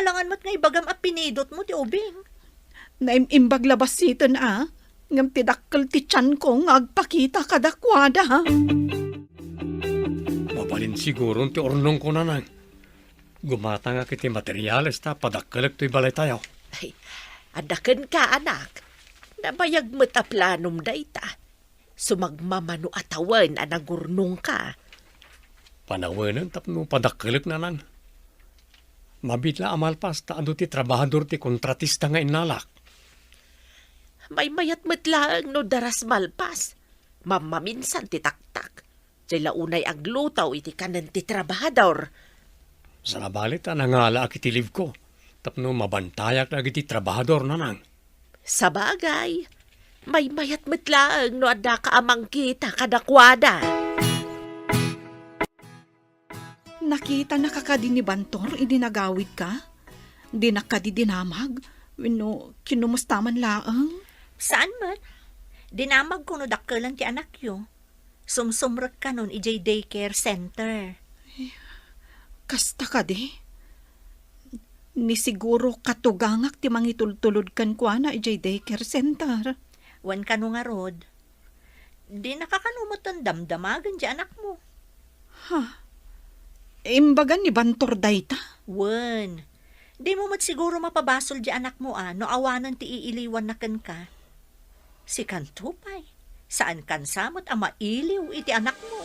Alangan met nga ibagam a pinidotmo ti ubing. Naim-imbag la bassiten a, ngem ti dakkel ti tianko nga agpakita kadakuada. Mabalin siguron ti urnongko, nanang. Gumatangak iti materiales ta padakkelek toy balaytayo. Ay, adda kenka, anak. Nabayag met a planom dayta. Sumagmamano a tawen a nagurnongka. Panawenen tapno padakkelek, nanang. Mabiit la a malpas ta adu ti trabahador ti kontratista nga innalak. Maymayat met laeng no daras malpas. Mammaminsan ti taktak. Diay la unay agluto iti kanen ti trabahador. Sabali ta nangalaak iti leave ko tapno mabantayak dagiti trabahador, nanang. Sabagay, maymayat met laeng no addaka a mangkita kadakuada. Nakitanaka kadi ni Bantor idi nagawidka? Dinak kadi dinamag? Wenno kinumusta man laeng? Saan met. Dinamagko no dakkelan ti anakyo. Sumsumrek kanon idiay daycare center. Kasta kadi? Ni siguro katugangak ti mangitultulod kenkuana idiay daycare center. Wen kano ngarud, dinaka kano metten damdamagen ti anakmo. Ha? Imbaga ni Bantor dayta? Wen, Dimo met siguro mapabasol diay anakmo a no awanen ti iiliwanna kenka. Sikanto pay, saankan sa met a mailiw iti anakmo.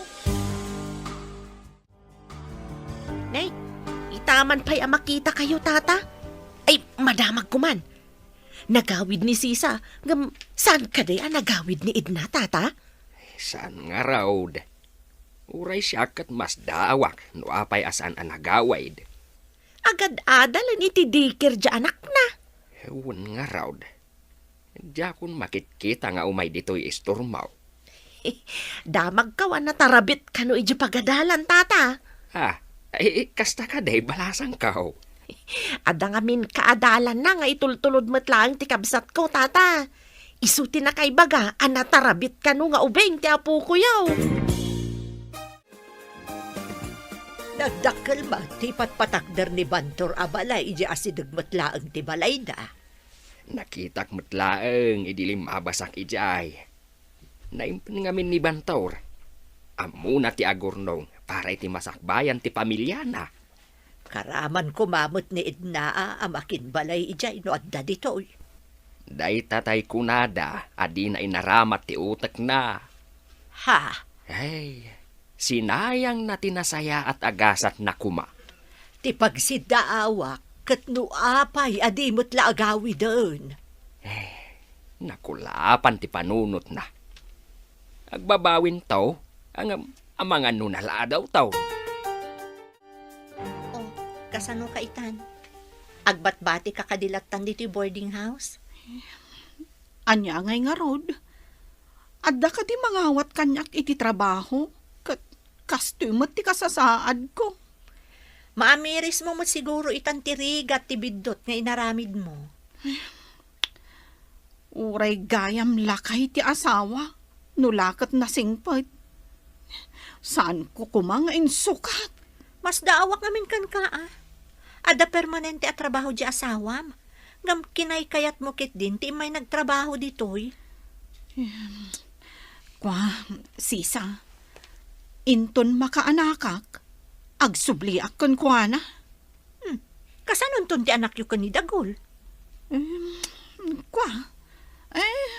Nay, itaman pay a makitakayo, Tata. Ay, madamagko man. Nagawid ni Sisa, ngem saan kadi a nagawid ni Edna, Tata? Saan ngarud. Uray siak ket masdaawak no apay a saan a nagawid. Agad-adalen iti daycare diay anakna. Wen ngarud. Diakon makitkita nga umay ditoy istormo. Damagko a natarabit kano idiay pagadalan, Tata. Ah, ay, kasta kadi, balasangko. Adda ngamin kaadalanna nga itultulod met laeng ti kabsatko, Tata. Isu ti nakaibaga a natarabit kano nga ubing ti apokoyo. Nagdakkel met ti ipatpatakder ni Bantor a balay idiay asideg met laeng ti balayda. Nakitak met laeng idi limmabasak idiay. Naimpen ngamin ni Bantor. Ammona ti agurnong para iti masakbayan ti pamiliana. Karaman koma met ni Edna a makinbalay idiay no adda ditoy. Dayta tay kunada a dina inaramat ti utekna. Ha? Ay, sinayangna ti nasayaat a gasatna koma. Ti pagsiddaawak ket no apay a di met la agawiden. Eh, nakulapan ti panunotna. Agbabawinto, ngem amangan no naladaw taw. Oh, kasano ka itan? Agbatbati ka kadi lattan ditoy boarding house? Ania ngay ngarud? Adda kadi mangawat kaniak iti trabaho? Ket kastoy met ti kasasaadko. Maamirismo met siguro itan ti rigat ti biddut nga inaramidmo. Uray gayam lakay ti asawa, no la ket nasingpet. Saanko koma nga insukat. Masdaawak ngamin kenka, a. Adda permanente a trabaho diay asawam. Ngem kinaykayatmo ketdin ti immay nagtrabaho ditoy. Em, kua, Sisa, inton makaanakak, agsubliak kenkuana. Hmm. Kasanonton ti anakyo ken ni Dagul? Em, kua, eh,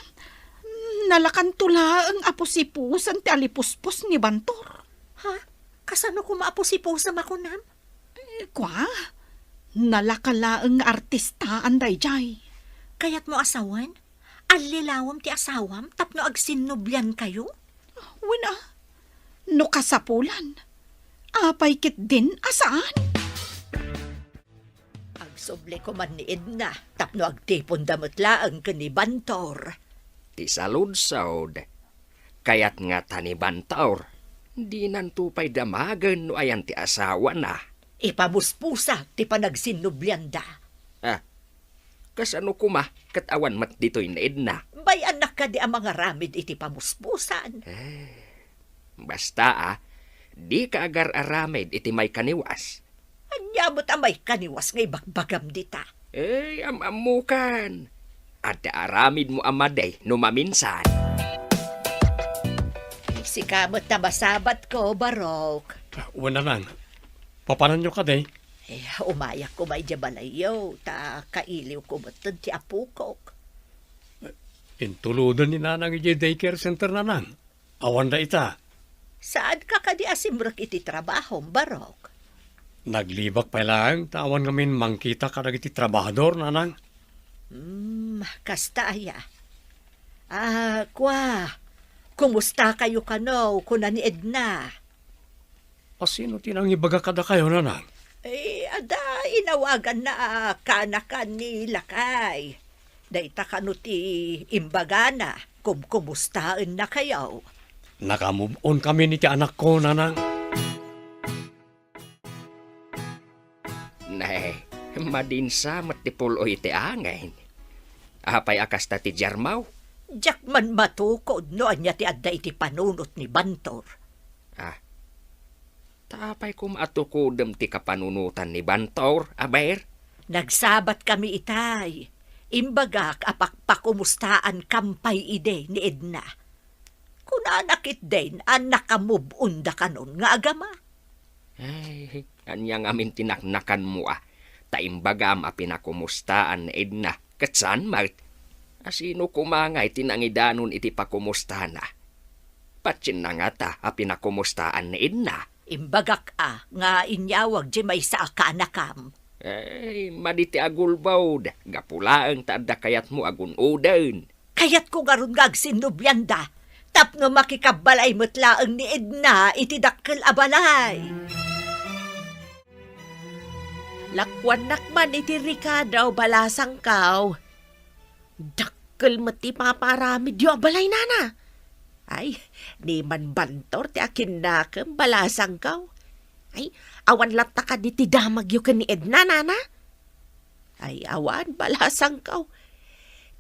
nalakanto laeng a pusipusan ti alipuspos ni Bantor. Ha? Kasano koma a pusipusam a kunam? Eh, kua, nalaka laeng nga artistaan daydiay. Kayatmo a sawen? Allilawem ti asawam tapno agsinnubliankayo? Wen a, no kasapulan, apay ketdin a saan? Agsubli koman ni Edna tapno agtiponda met laeng ken ni Bantor. Ti saludsod, kayat ngata ni Bantor, dinanto pay damagen no ayan ti asawana. Ipamuspusa ti panagsinnublianda. Ah, kasano koma ket awan met ditoy ni Edna? Bay-annak kadi a mangaramid iti pamuspusan? Eh, basta a, dika agar-aramid iti maikaniwas. Ania met a maikaniwas nga ibagbagam dita? Eh, am-ammokan. Adda aramidmo a madi no maminsan. Sika met a masabatko, Barok. Wen, Nanang. Papananyo kadi? Eh, umayak koma idiay balayyo, ta kailiwko metten ti apokok. Intuloden ni Nanang idiay daycare center, Nanang. Awanda ita. Saanka kadi a simrek iti trabahom, Barok? Naglibak pay laeng ta awan ngamin mangkita kadagiti trabahador, Nanang. Hmm, kasta aya. Ah, kua, kumustakayo kano, kuna ni Edna? A, sino ti nangibaga kadakayo, Nanang? Eh, adda inawaganna a kaanakan ni lakay. Dayta kano ti imbagana, kumkumustaennakayo? Naka-move on kami ni ti anakko, Nanang. Nay, madinsa met ti pul-oy ti angin. Apay a kasta ti diarmaw? Diak man matukod no ania ti adda iti panunot ni Bantor. Ah, ta apay koma a tukodem ti kapanunotan ni Bantor, aber? Nagsabat kami itay. Imbagak a pakpakumustaankan pay idi ni Edna. Kunana ketdin a naka-move on da kanon nga agama. Ay, ania ngamin ti naknakanmo a? Ta imbagam a pinakumustaan ni Edna, ket saan met. A sino koma ngay ti nangidanon iti pakumustana? Patienna ngata a pinakumustaan ni Edna? Imbagak a nga inyawag diay maysa a kaanakam. Ay, madi ti agulbod, gapu laeng ta adda kayatmo a gun-oden. Kayatko ngarud nga agsinnublianda, tapno makikabbalay met laeng ni Edna iti dakkel a balay. Lakuannak man iti rekado, balasangkaw. Dakkel met ti ipapaaramidyo a balay, nana. Ay, ni Manbantor ti akinnakem, balasangkaw. Ay, awan latta kadi ti damagyo ken ni Edna, nana? Ay, awan, balasangkaw.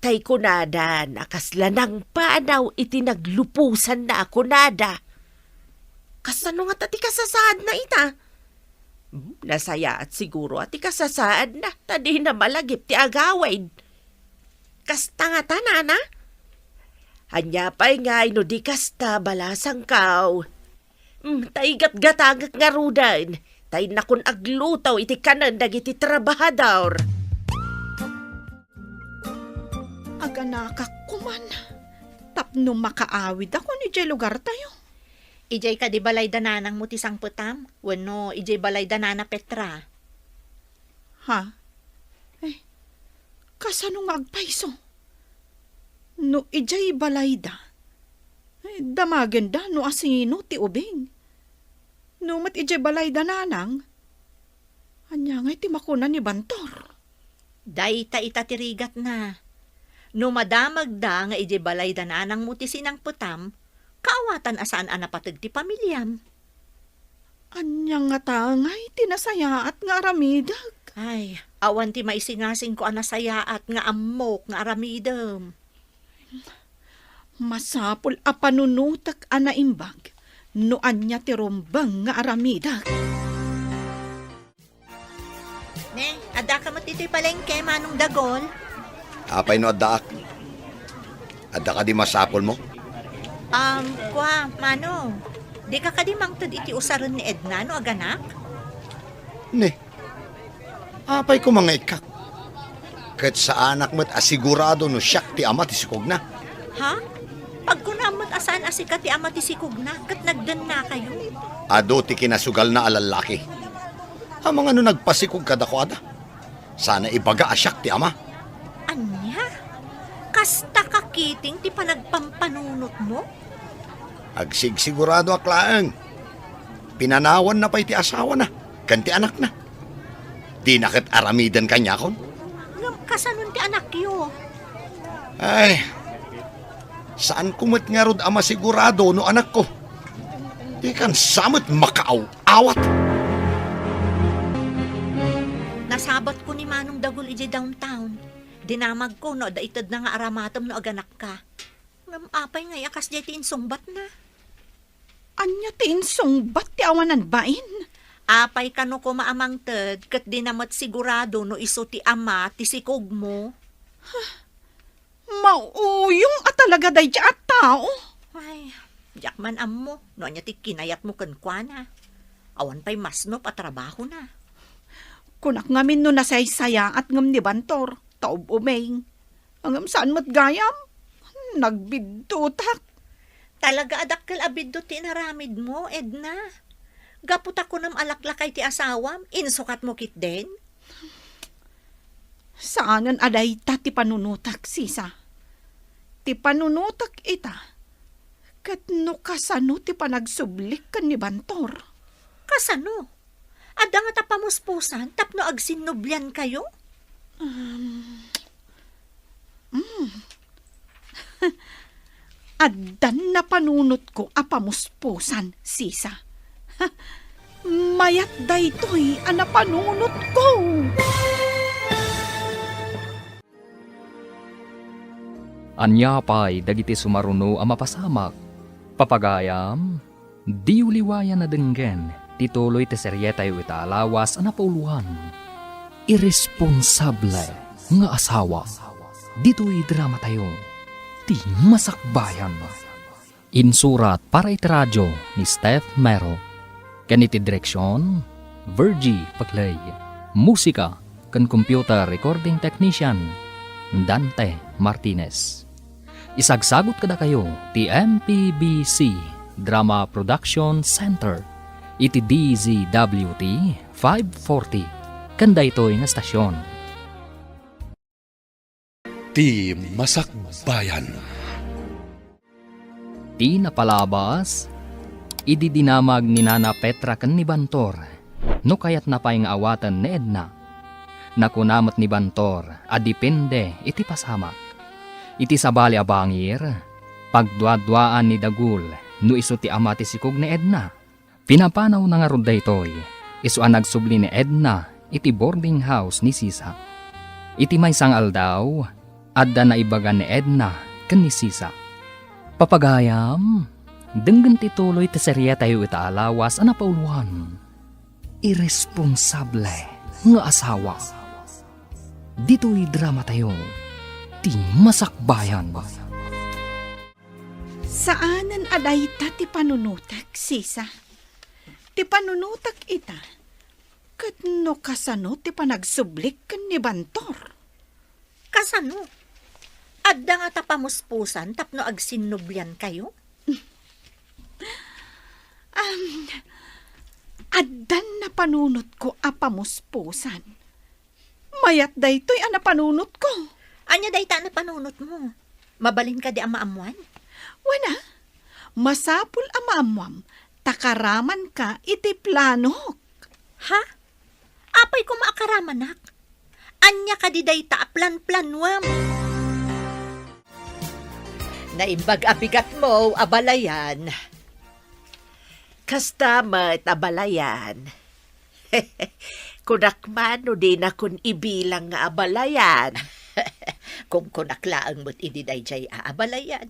Tay kunada, nakasla nangpanaw iti nagluposanna a kunada. Kasano ngata ti kasasaadna ita? Hmm, nasayaat siguro a ti kasasaadna, ta dina malagip ti agawid. Kasta ngata, nana? Ania pay ngay no di kasta, balasangkaw? Hmm, ta igatgatangek ngaruden, ta innakon agluto iti kanen dagiti trabahador. Aganakak koman, tapno makaawidakon idiay lugartayo. Idiay kadi balay da nanangmo ti sangpetam, wenno idiay balay da nana Petra? Ha? Eh, kasano nga agpayso? No idiay balayda, eh, damagenda no asino ti ubing. No met idiay balayda nanang, ania ngay ti makuna ni Bantor? Dayta ita ti rigatna. No madamagda nga idiay balayda nanangmo ti sinangpetam, kaawatan a saan a napateg ti pamiliam. Ania ngata ngay ti nasayaat nga aramidek? Ay, awan ti maisingasingko a nasayaat nga ammok nga aramidem. Masapul a panunotek a naimbag no ania ti rumbeng nga aramidek. Ne, addaka met ditoy palengke, Manong Dagol? Apay no addaak? Adda kadi masapulmo? Um, kua, Manong, dika kadi mangted iti usaren ni Edna no aganak? Ne, apay koma nga ikkak? Ket saanak met a sigurado no siak ti ama ti sikogna. Ha? Pagkunam met a saan a sika ti ama ti sikogna ket nagdennakayo? Adu ti kinasugalna a lallaki. Amangan no nagpasikog kadakuada, sana ibaga a siak ti ama. Ania? Kasta kakiting ti panagpampanunotmo? Agsigsiguradoak laeng. Pinanawanna pay ti asawana ken ti anakna. Dina ket aramiden kaniakon. Ngem kasanon ti anakyo? Ay, saanko met ngarud a masigurado no anakko. Dikan sa met makaaw-awat. Nasabatko ni Manong Dagul idiay downtown. Dinamagko no adda itedna nga aramatem no aganakka. Ngem apay ngay a kasdiay ti insungbatna? Ania ti insungbat ti awanan bain? Apay kano koma a mangted ket dina met sigurado no isu ti ama ti sikogmo? Mauyong a talaga daydiay a tao. Ay, diak man ammo no ania ti kinayatmo kenkuana. Awan pay masnop a trabahona. Kunak ngamin no nasaysayaat ngem ni Bantor, ta ub-uming. Ngem saan met gayam? Nagbiddutak. Talaga a dakkel a biddut ti inaramidmo, Edna. Gapu ta kunam a laklakay ti asawam, insukatmo ketdin? Saanen a dayta ti panunotak, sisa. Ti panunotak ita, ket no kasano ti panagsublik ken ni Bantor. Kasano? Adda ngata pamuspusan tapno agsinnubliankayo? Um, mm. Addan napanunotko a pamuspusan, sisa. Mayat daytoy a napanunotko. Ania pay dagiti sumaruno a mapasamak? Papagayam, diyo liwayan a denggen ti tuloy ti serietayo ita a lawas a napauloan, Irresponsable nga Asawa. Ditoy dramatayo, Ti Masakbayan. Insurat para iti radio ni Steph Mero, ken iti direksion, Virgie Paclay. Musika, ken computer recording technician, Dante Martinez. Isagsagut kadakayo ti M P B C Drama Production Center iti D Z W T five forty ken daytoy nga stasyon. Ti Masakbayan. Ti napalabas, idi dinamag ni Nana Petra ken ni Bantor, no kayatna pay nga awaten ni Edna. Nakuna met ni Bantor a depende iti pasamak. Iti sabali a bangir, pagduaduaan ni Dagul no isu ti ama ti sikog ni Edna. Pinapanawna ngarud daytoy, isu a nagsubli ni Edna iti boarding house ni Sisa. Iti maysa nga aldaw, adda naibaga ni Edna ken ni Sisa. Papagayam, denggen ti tuloy ti serietayo ita a lawas a napauloan. Irresponsable nga asawa. Ditoy dramatayo, ti Masakbayan. Saanen a dayta ti panunotek, Sisa. Ti panunotek ita, ket no kasano ti panagsublik ken ni Bantor? Kasano? Adda ngata pamuspusan tapno agsinnubliankayo? Am, addan napanunotko a pamuspusan. Mayat daytoy a napanunotko. Ania dayta a napanunotmo? Mabalin kadi a maammuan? Wen a, masapul a maammuam ta karamanka iti planok. Ha? Apay koma a karamanak? Ania kadi dayta a planplanuam? Naimbag a bigatmo, abalayan. Kasta met, abalayan. Kunak man no dinakon ibilang nga abalayan. Kunkunak laeng met idi daydiay a abalayan.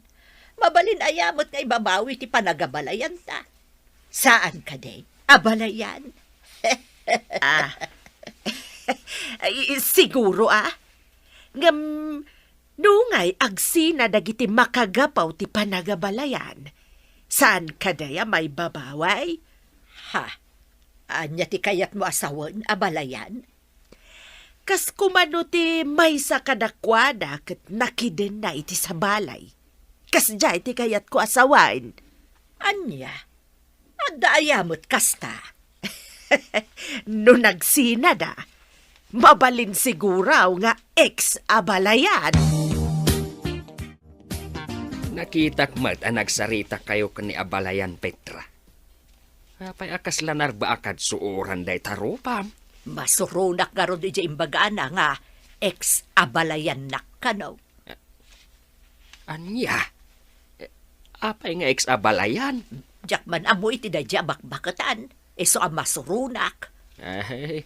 Mabalin aya met nga ibabawi ti panagabalayanta? Saan kadi, abalayan? Ah. Ay, siguro, ah. Ngem, nungay agsina dagiti makagapu ti panagabalayan, saan kadi a maibabaway? Ha? Ania ti kayatmo a sawen, abalayan? Kas koma no ti maysa kadakuada ket nakidenna iti sabali. Kasdiay ti kayatko a sawen. Ania? Adda aya met kasta? No nagsinada, mabalin siguro nga ex-abalayan. Nakitak met a nagsaritakayo ken ni abalayan, Petra. Apay a kasla narbaakad suoran dayta rupam? Masuronak ngarud idiay imbagana nga ex-abalayannak kano. Ania? Eh, apay nga ex-abalayan? Diak man ammo iti daydiay a bakbaketan. Isu a masuronak. Ay,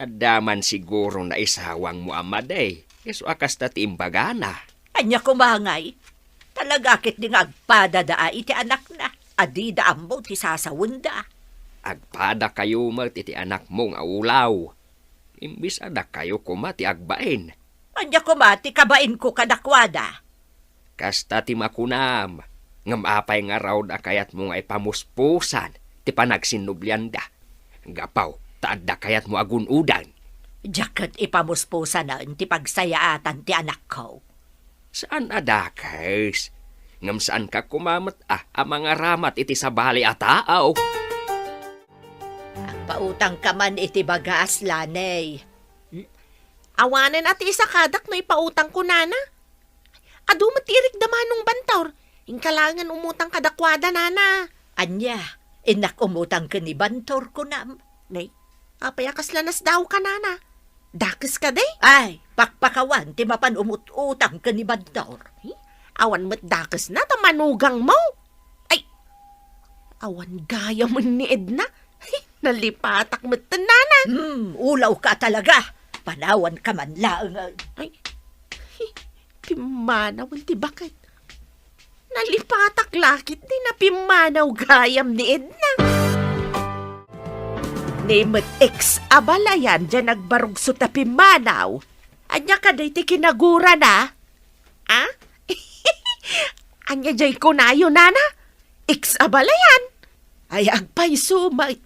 adda man siguro naisawangmo a madi. Isu a kasta ti imbagana. Ania koma ngay? Talaga ketdi nga agpadada iti anakna a dida ammo ti sasawenda. Agpadakayo met iti anakmo nga ulaw. Imbes a dakayo koma ti agbain. Ania koma ti kabainko kadakuada? Kasta ti makunam, ngem apay ngarud a kayatmo nga ipamuspusan ti panagsinnublianda? Gapu ta adda kayatmo a gun-odan. Diak ket ipamuspusanen ti pagsayaatan ti anakko. Saan a dakes, ngem saanka koma met a, a mangaramat iti sabali a tao. Agpautangka man iti bagas, Laney. Hmm? Awanen a ti isakadak no ipautangko, nana. Adu met ti irikda Manong Bantor. Inka laengen umutang kadakuada, nana. Ania, innak umutang ken ni Bantor, kunam? Nay, apay a kasla nasdaawka, nana? Dakes kadi? Ay, pakpakawan ti mapan umut-utang ken ni Bantor. Eh, awan met dakesna ta manugangmo. Ay, awan gayamen ni Edna. Nalipatak metten, nana. Hmm, ulawka talaga. Panawanka man laeng. Ay, pimmanawen ti baket. Nalipatak la ketdi napimmanaw gayam ni Edna. Ni met ex-abalayan diay nagbarugso ta pimmanaw. Ania kadi ti kinagurana? Ah? Ania diay kunayo, nana? Ex-abalayan? Ay, agpayso met.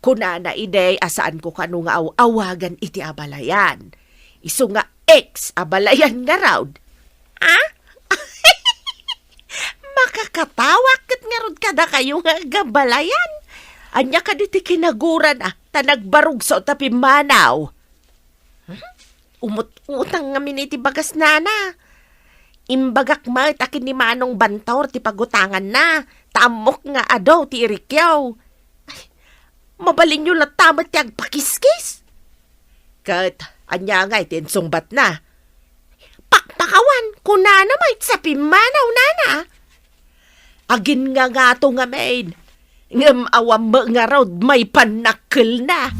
Kunana idi a saanko kano nga aw-awagan iti abalayan. Isu nga ex a balayan ngarud. Ah? Makakatawak ket ngarud kadakayo nga agabalayan. Ania kadi ti kinagurana, ta nagbarugso ta pimmanaw? Hmm? Umut-utang ngamin iti bagasnana. Imbagak met a ken ni Manong Bantor ti pagutanganna, ta ammok nga adu ti irikyo. Ay, mabalinyo latta met ti agpakiskis. Ket ania ngay ti insungbatna? Pakpakawan, kunana met sa pimmanaw, nana. Aginngangato ngamin, ngem awan met ngarud maipan nakkelna.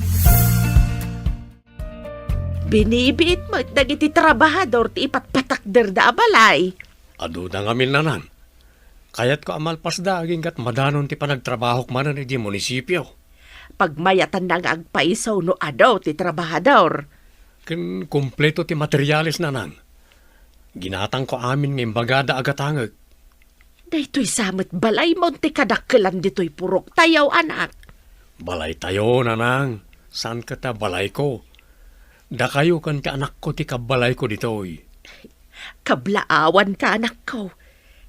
Binibiit met dagiti trabahador ti ipatpatakderda a balay. Aduna ngamin, Nanang. Kayatko a malpasda aginggat madanon ti panagtrabahok manen idiay munisipio. Pagmayatanna nga agpaiso no adu ti trabahador. Ken kompleto ti materiales, Nanang. Ginatangko amin nga imbagada a gatangek. Daytoy sa met balaymo ti kadakkelan ditoy puroktayo, anak. Balaytayo, Nanang. Saan ket a balayko. Dakayo ken ti anakko ti kabbalayko ditoy. Kablaawanka, anakko.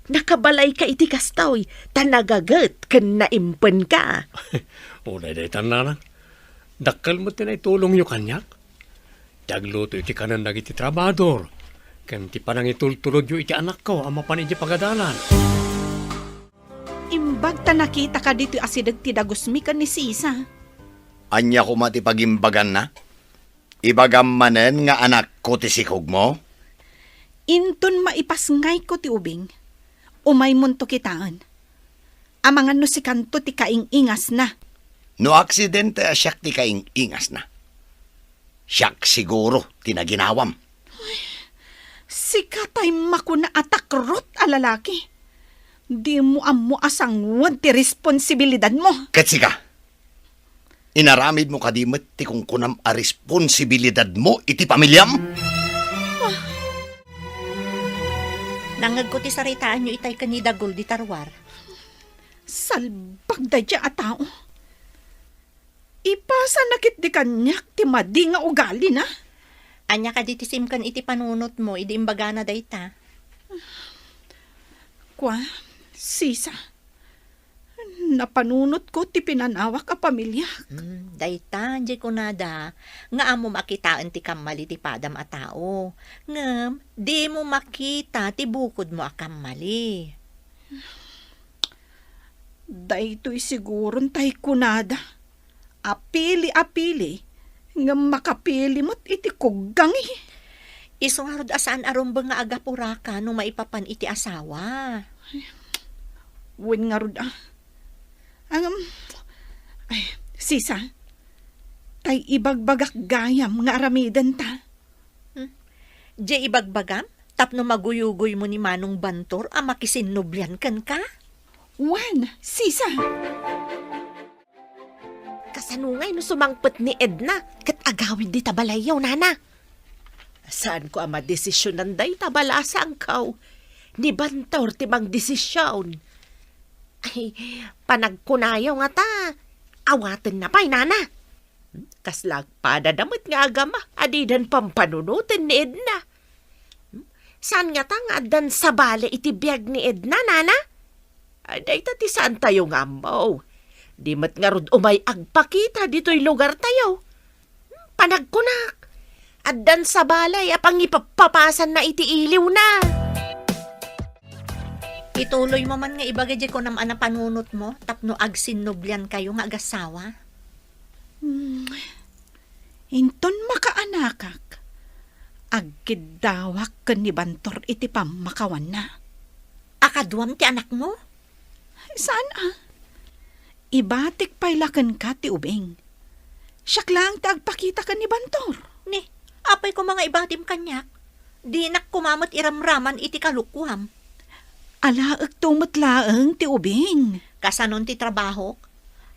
Nakabalayka iti kastoy, ta nagaget ken naimpenka. Uray daytan, Nanang. Dakkel met ti naitulongyo kaniak. Ti agluto iti kanen dagiti trabahador, ken ti panangitultulodyo iti anakko a mapan idiay pagadalan. Imbag ta nakitaka ditoy asideg ti dagusmi ken ni Sisa. Ania koma ti pagimbaganna? Ibagam manen nga anakko ti sikogmo? Inton maipasngayko ti ubing, umaymonto kitaen. Amangan no sikanto ti kaing-ingasna. No aksidente a siak ti kaing-ingasna, siak siguro ti naginawam. Sika tay makuna a takrot a lalaki. Dimo ammo a sanguan ti responsibilidadmo. Ket sika, inaramidmo kadi met ti kunkunam a responsibilidadmo iti pamiliam? Nangngegko ti saritaanyo itay ken ni Dagul dita ruar. Salbag daydiay a tao. Ipasana ketdi kaniak ti madi nga ugalina. Ania kadi ti simken iti panunotmo idi imbagana dayta? Kua, Sisa, napanunotko ti pinanawak a pamiliak. Hmm, dayta, diay kunada, nga ammom a kitaen ti kammali ti padam a tao. Ngem, dimo makita ti bukodmo a kammali. Daytoy siguron tay kunada, apili-apili, ngem makapili met iti kuggangi. Isu ngarud a saan a rumbeng nga agapuraka no maipapan iti asawa. Wen ngarud a. Ngem, ay, Sisa, tay ibagbagak gayam nga aramidenta. Hmm? Diay ibagbagam tapno maguyugoymo ni Manong Bantor a makisinnublian kenka? Wen, Sisa. Kasano ngay no sumangpet ni Edna ket agawid dita balayyo, nana? Saanko a madesisionan dayta, balasangko. Ni Bantor ti mangdesisyon. Ay, panagkunayo ngata, awatenna pay, nana. Kasla agpadada met nga agama a didan pampanunoten ni Edna. Saan ngata nga addan sabali iti biag ni Edna, nana? Ay, dayta ti saantayo nga ammo. Di met ngarud umay agpakita ditoy lugartayo. Panagkunak, addan sabali a pangipappapasanna iti iliwna. Ituloymo man nga ibaga diay kunam a napanunotmo tapno agsinnubliankayo nga agassawa. Hmm. Inton makaanakak, agkiddawak ken ni Bantor iti pammakawanna. A kaduam ti anakmo? Saan a. Ibatik pay la kenka ti ubing. Siak laeng ti agpakita ken ni Bantor. Ni, apay koma nga ibatim kaniak? Dinak koma met iramraman iti kalukuam. Alaekto met laeng ti ubing. Kasanon ti trabahok?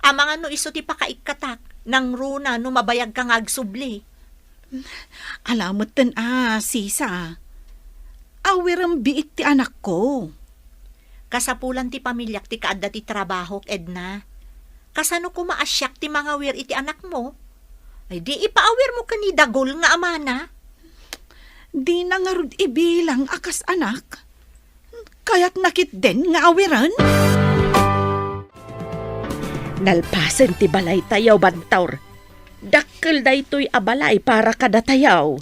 Amangan no isu ti pakaikkatak, nangruna no mabayagka nga agsubli. Ala metten a, Sisa. Awirem biit ti anakko. Kasapulan ti pamiliak ti kaadda ti trabahok, Edna. Kasano koma a siak ti mangawir iti anakmo? Ay, di ipaawirmo ken ni Dagul nga amana. Dina ngarud ibilang a kas anak. Kayatna ketdin nga awiren? Nalpasen ti balaytayo, Bantor. Dakkel daytoy a balay para kadatayo.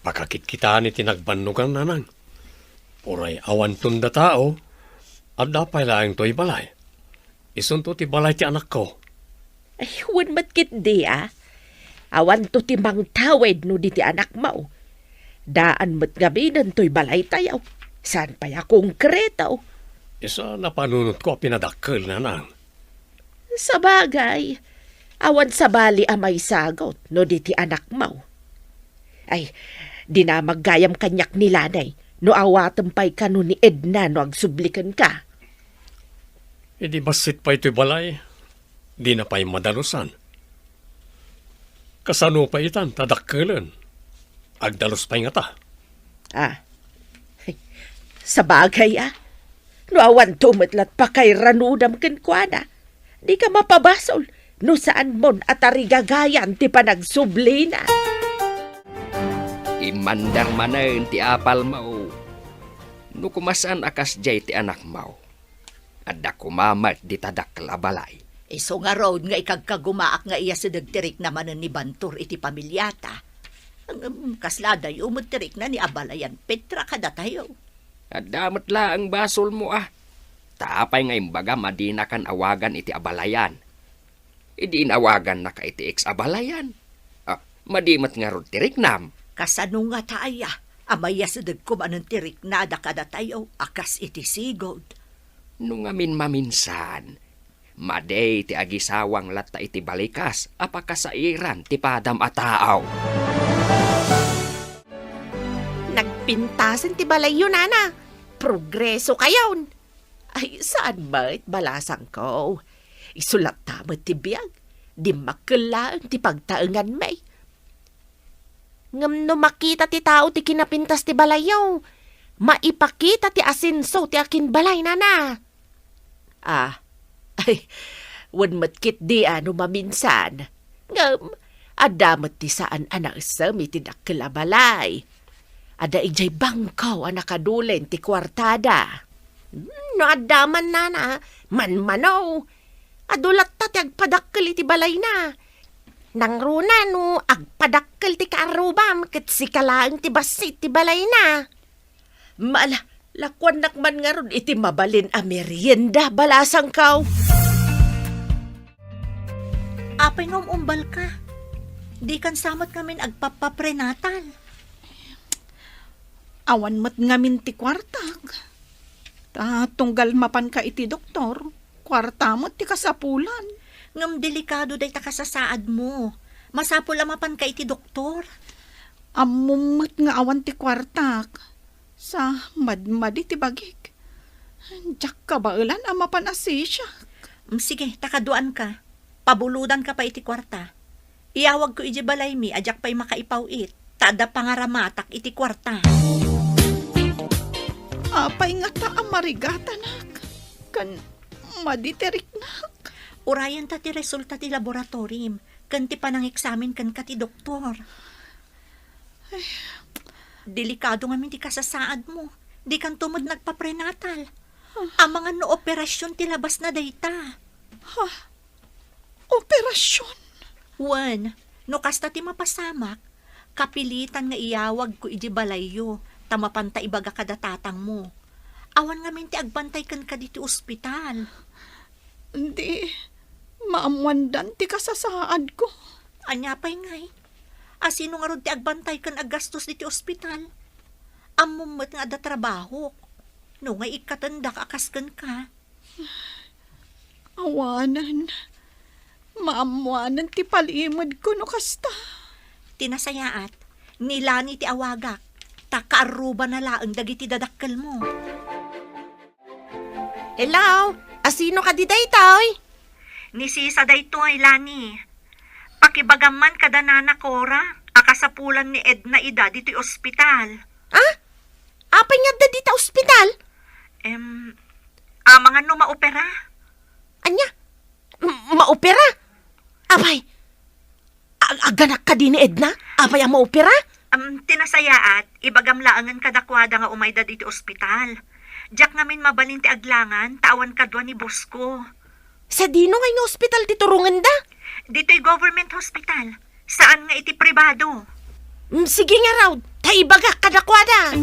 Pakakitkitaan iti nagbannogan, nanang. Uray awanton da tao, adda pay laeng toy balay. Isunto ti balay ti anakko. Ay, wen met ketdi a. Awanto ti mangtawid no di ti anakmo. Daan met ngaminen toy balaytayo. Saan pay a konkreto. Isu a napanunotko a pinadakkel, nanang. Sabagay, awan sabali a maisagut no di ti anakmo. Ay, dinamag gayam kaniak ni Lani no awatem pay kano ni Edna no agsubli kenka. Idi bassit pay toy balay, dina pay madalusan. Kasano pay itan ta dakkelen? Agdalus pay ngata. Ah. Sabagay a. No awanto met lat pakairanudam kenkuana, dika mapabasol no saanmon a tarigagayan ti panagsublina. Immandar manen ti apalmo. No koma saan a kasdiay ti anakmo, adda koma met dita dakkel a balay. Isu ngarud nga ikagkagumaak nga iyasideg ti rikna manen ni Bantor iti pamiliata. Ngem kasla adayo met ti rikna ni abalayan Petra kadatayo. Adda met laeng basolmo a. Ta apay nga imbagam a dinakan awagan iti abalayan? Idi inawagannaka iti ex abalayan. Ah, madi met ngarud ti riknam. Kasano ngata aya a mayasidegko manen ti riknada kadatayo a kas iti sigud? No ngamin maminsan, madi ti agisawang latta iti balikas a pakasairan ti padam a tao. Nagpintasen ti balayyo, nana. Progreso kayon. Ay, saan met, balasangko. Isu latta met ti biag. Dimmakkel laeng ti pagtaenganmi. Ngem no makita ti tao ti kinapintas ti balayyo, maipakita ti asenso ti akinbalay, nana. Ah, ay, wen met ketdi a no maminsan. Ngem, adda met ti saan a naisem iti dakkel a balay. Adda idiay bangko a nakadulen ti kuartada. Hmm, no adda man, nana, manmano. Adu latta ti agpadakkel iti balayna. Nangruna no agpadakkel ti kaarrubam ket sika laeng ti bassit ti balayna. Mala, lakuannak man ngarud iti mabalin a merienda, balasangko. Apay nga um-umbalka? Dikan sa met ngamin agpappaprenatal. Awan met ngamin ti kuartak. Ta tunggal mapanka iti doktor, kuarta met ti kasapulan. Ngem delikado dayta kasasaadmo. Masapul a mapanka iti doktor. Ammom met nga awan ti kuartak. Sa madmadi ti bagik. Diak kabaelan a mapan a sisiak. Mm, sige, ta kaduaanka. Pabulodanka pay iti kuarta. Iyawagko idiay balaymi a diak pay makaipaw-it, ta adda pangaramatak iti kuarta. Apay ngata a marigatanak? Ken madi ti riknak? Urayenta ti resulta ti laboratorim ken ti panangeksamin kenka ti doktor. Delikado ngamin ti kasasaadmo. Dikanto met nagpaprenatal. Amangan no operasion ti labasna dayta. Ha? Operasion? Wen, no kasta ti mapasamak, kapilitan nga iyawagko idiay balayyo, ta mapanta ibaga kada tatangmo. Awan ngamin ti agbantay kenka ditoy ospital. Di, maammoandan ti kasasaadko. Ania pay ngay? Asino ngarud ti agbantay ken aggastos ditoy ospital? Ammom met nga adda trabahok. No ngay ikkatendak a kas kenka. Awanen. Maammoanen ti palimedko no kasta. Ti nasayaat, ni Lani ti awagak, ta kaarrubana laeng dagiti dadakkelmo. Hello? Asino kadi daytoy? Ni Sisa daytoy, Lani. Pakibagam man kada Nana Cora a kasapulan ni Edna ida ditoy ospital. Ah? Apay nga adda dita ospital? Em, amangan no maopera? Ania? M-, maopera? Apay, ag-, aganak kadi ni Edna? Apay a maopera? Am, ti nasayaat, ibagam laengen kadakuada nga umayda ditoy ospital. Diak ngamin mabalin ti aglangan, ta awan kadua ni boss ko. Sadino ngay nga ospital ti turongenda? Ditoy government hospital. Saan nga iti pribado. Mm, sige ngarud, ta ibagak kadakuada.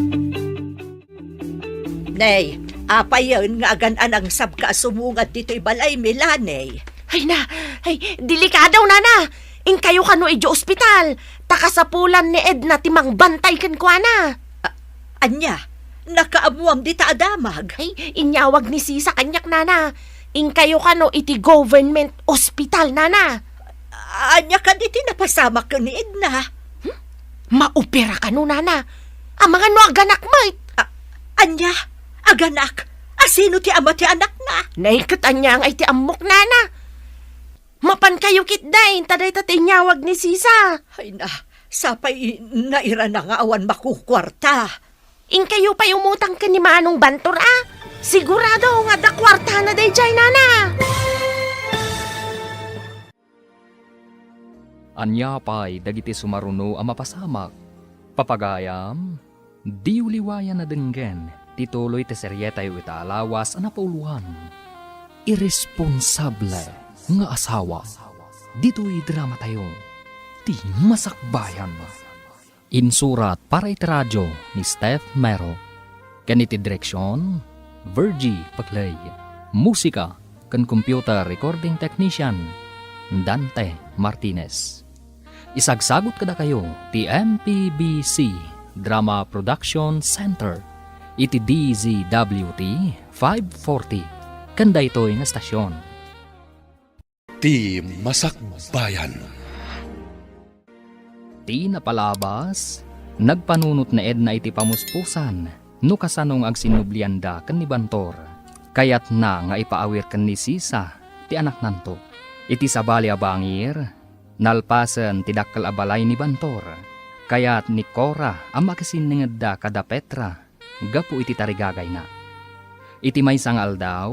Nay, apayen nga agan-anangsabka a sumungad ditoy balaymi, Lani? Ay na, ay, delikado, nana. Inkayo kano idiay ospital. Ta kasapulan ni Edna ti mangbantay kenkuana. A-, ania? Nakaammuam dita a damag? Ay, inyawag ni Sisa kaniak, nana. Inkayo kano iti government ospital, nana. Ania kadi ti napasamak ken ni Edna? Hmm? Maopera kano, nana. Amangan no aganak met. A-, ania? Aganak? A sino ti ama ti anakna? Nay, ket ania ngay ti ammok, nana? Mapankayo ketdin, ta dayta ti inyawag ni Sisa. Ay na, sapay nairana nga awan makukuarta. Inkayo pay umutang ken ni Manong Bantor, a? Sigurado nga adda kuartana daydiay, nana. Ania pay dagiti sumaruno a mapasamak? Papagayam, diyo liwayan a denggen ti tuloy ti serietayo ita a lawas a napauluan, Iresponsable nga Asawa. Ditoy dramatayo, Ti Masakbayan. Insurat para iti radio ni Steph Mero, ken iti direksion, Virgie Paclay. Musika ken computer recording technician, Dante Martinez. Isagsagut kadakayo ti M P B C Drama Production Center iti D Z W T five forty ken daytoy nga estasion. Ti Masakbayan. Ti napalabas, nagpanunot ni Edna iti pamuspusan no kasano nga agsinnublianda ken ni Bantor. Kayatna nga ipaawir ken ni Sisa ti anaknanto. Iti sabali a bangir, nalpasen ti dakkel a balay ni Bantor. Kayat ni Cora a makisinningedda kada Petra gapu iti tarigagayna. Iti maysa nga aldaw,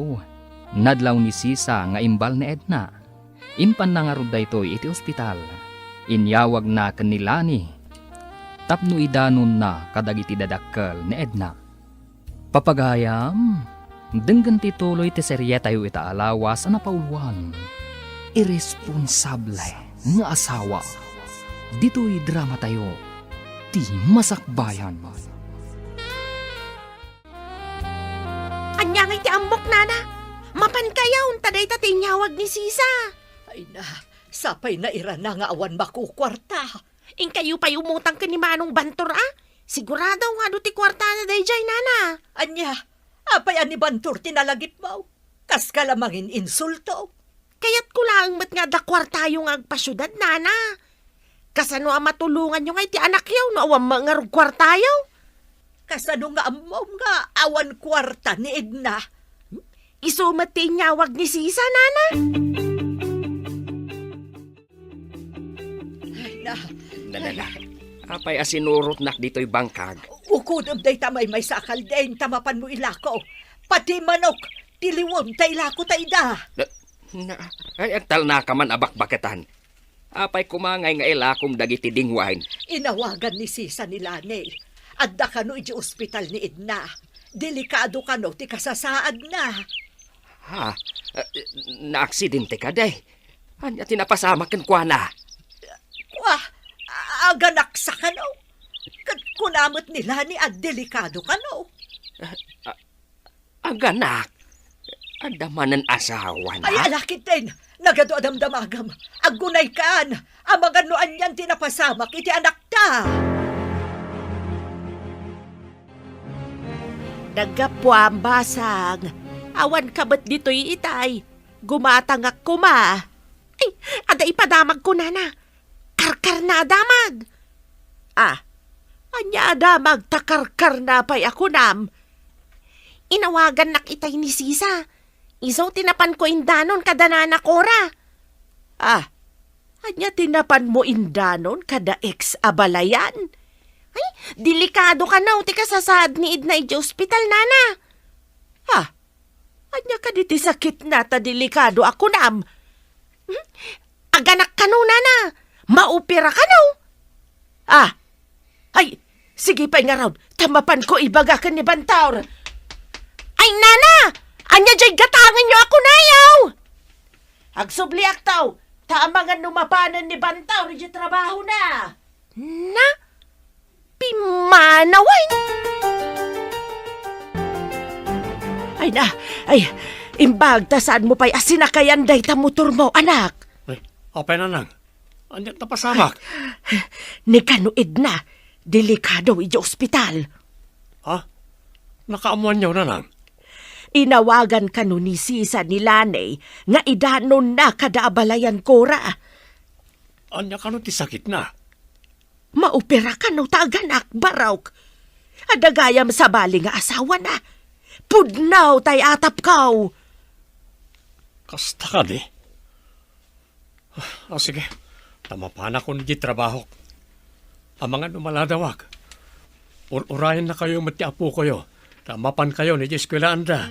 nadlaw ni Sisa nga imbal ni Edna. Impanna ngarud daytoy iti ospital. Inyawagna ken ni Lani tapno idanonna kadagiti dadakkel ni Edna. Papagayam, denggen ti tuloy ti serietayo ita a lawas a napauluan, Iresponsable nga Asawa. Ditoy dramatayo, Ti Masakbayan. Ania ngay ti ammok, nana? Mapankayon, ta dayta ti inyawag ni Sisa. Ay na, sapay nairana nga awan makukuarta. Inkayo pay umutang ken ni Manong Bantor, a? Sigurado nga adu ti kuartana daydiay, nana. Ania? Apay a ni Bantor ti nalagipmo? Kaska la mangin-insulto. Kayatko laeng met nga adda kuartayo nga agpasiudad, nana. Kasano a matulonganyo ngay ti anakyo no awan met ngarud kuartayo? Kasano nga ammom nga awan kuarta ni Edna? Isu met ti inyawag ni Sisa, nana. Ay, na. Nanana, apay a sinurotnak ditoy bangkag? Ukodem dayta maymaysa a kalding ta mapanmo ilako. Pati manok, ti liwon ta ilako ta ida. Na, na, ay, agtalnaka man a bakbaketan. Apay koma ngay nga ilakom dagiti dingwain? Inawagan ni Sisa ni Lani. Adda kano iti ospital ni Edna. Delikado kano ti kasasaadna. Ha? Eh, naaksidente kadi? Ania ti napasamak kenkuana? Kua, a-, aganaksa kano. Ket kuna met ni Lani a delikado kano. Ah, ah, aganak? Adda manen asawana? Ay, ala ketdin! Nagadu a damdamagam. Aggunaykan! Amangan no anian ti napasamak iti anakta! Naggapuam, basang. Awanka met ditoy itay. Gumatangak koma. Ay, adda ipadamagko, nana. Karkarna a damag. Ah, ania a damag ta karkarna pay a kunam? Inawagannak itay ni Sisa. Isu ti napanko indanon kada nana Cora. Ah, ania ti napanmo indanon kada ex a balayan? Ay, delikado kano ti kasasaad ni Edna idiay ospital, nana. Ah, ania kadi ti sakitna ta delikado a kunam? Hmm? Aganak kano, nana? Maopera kano? Ah, Ay, sige pay ngarud, ta mapanko ibaga ken ni Bantor. Ay, nana! Ania jay gatangenyo a kunayo? Agsubliakto, ta amangan no mapanen ni Bantor iti trabahona. Na? Pimmanawen? Ay na, ay, imbag ta saanmo pay a sinakayan dayta motormo, anak. Ay, apay, nanang? Ania't napasamak? Ni kano, Edna, delikado iti ospital. Ha? Nakaammoanyo, nanang? Inawagan kano ni Sisa ni Lani nga idanonna kada abalayan, Cora. Ania kano ti sakitna? Maopera kano ta aganak, barok. Adda gayam sabali nga asawana. Pudno tay atapko. Kasta kadi? Ah, sige. Ta mapanakon iti trabahok. Amangan no maladawak. Ur-urayennakayo met ti apokoyo, ta mapankayo iti eskuelaanda.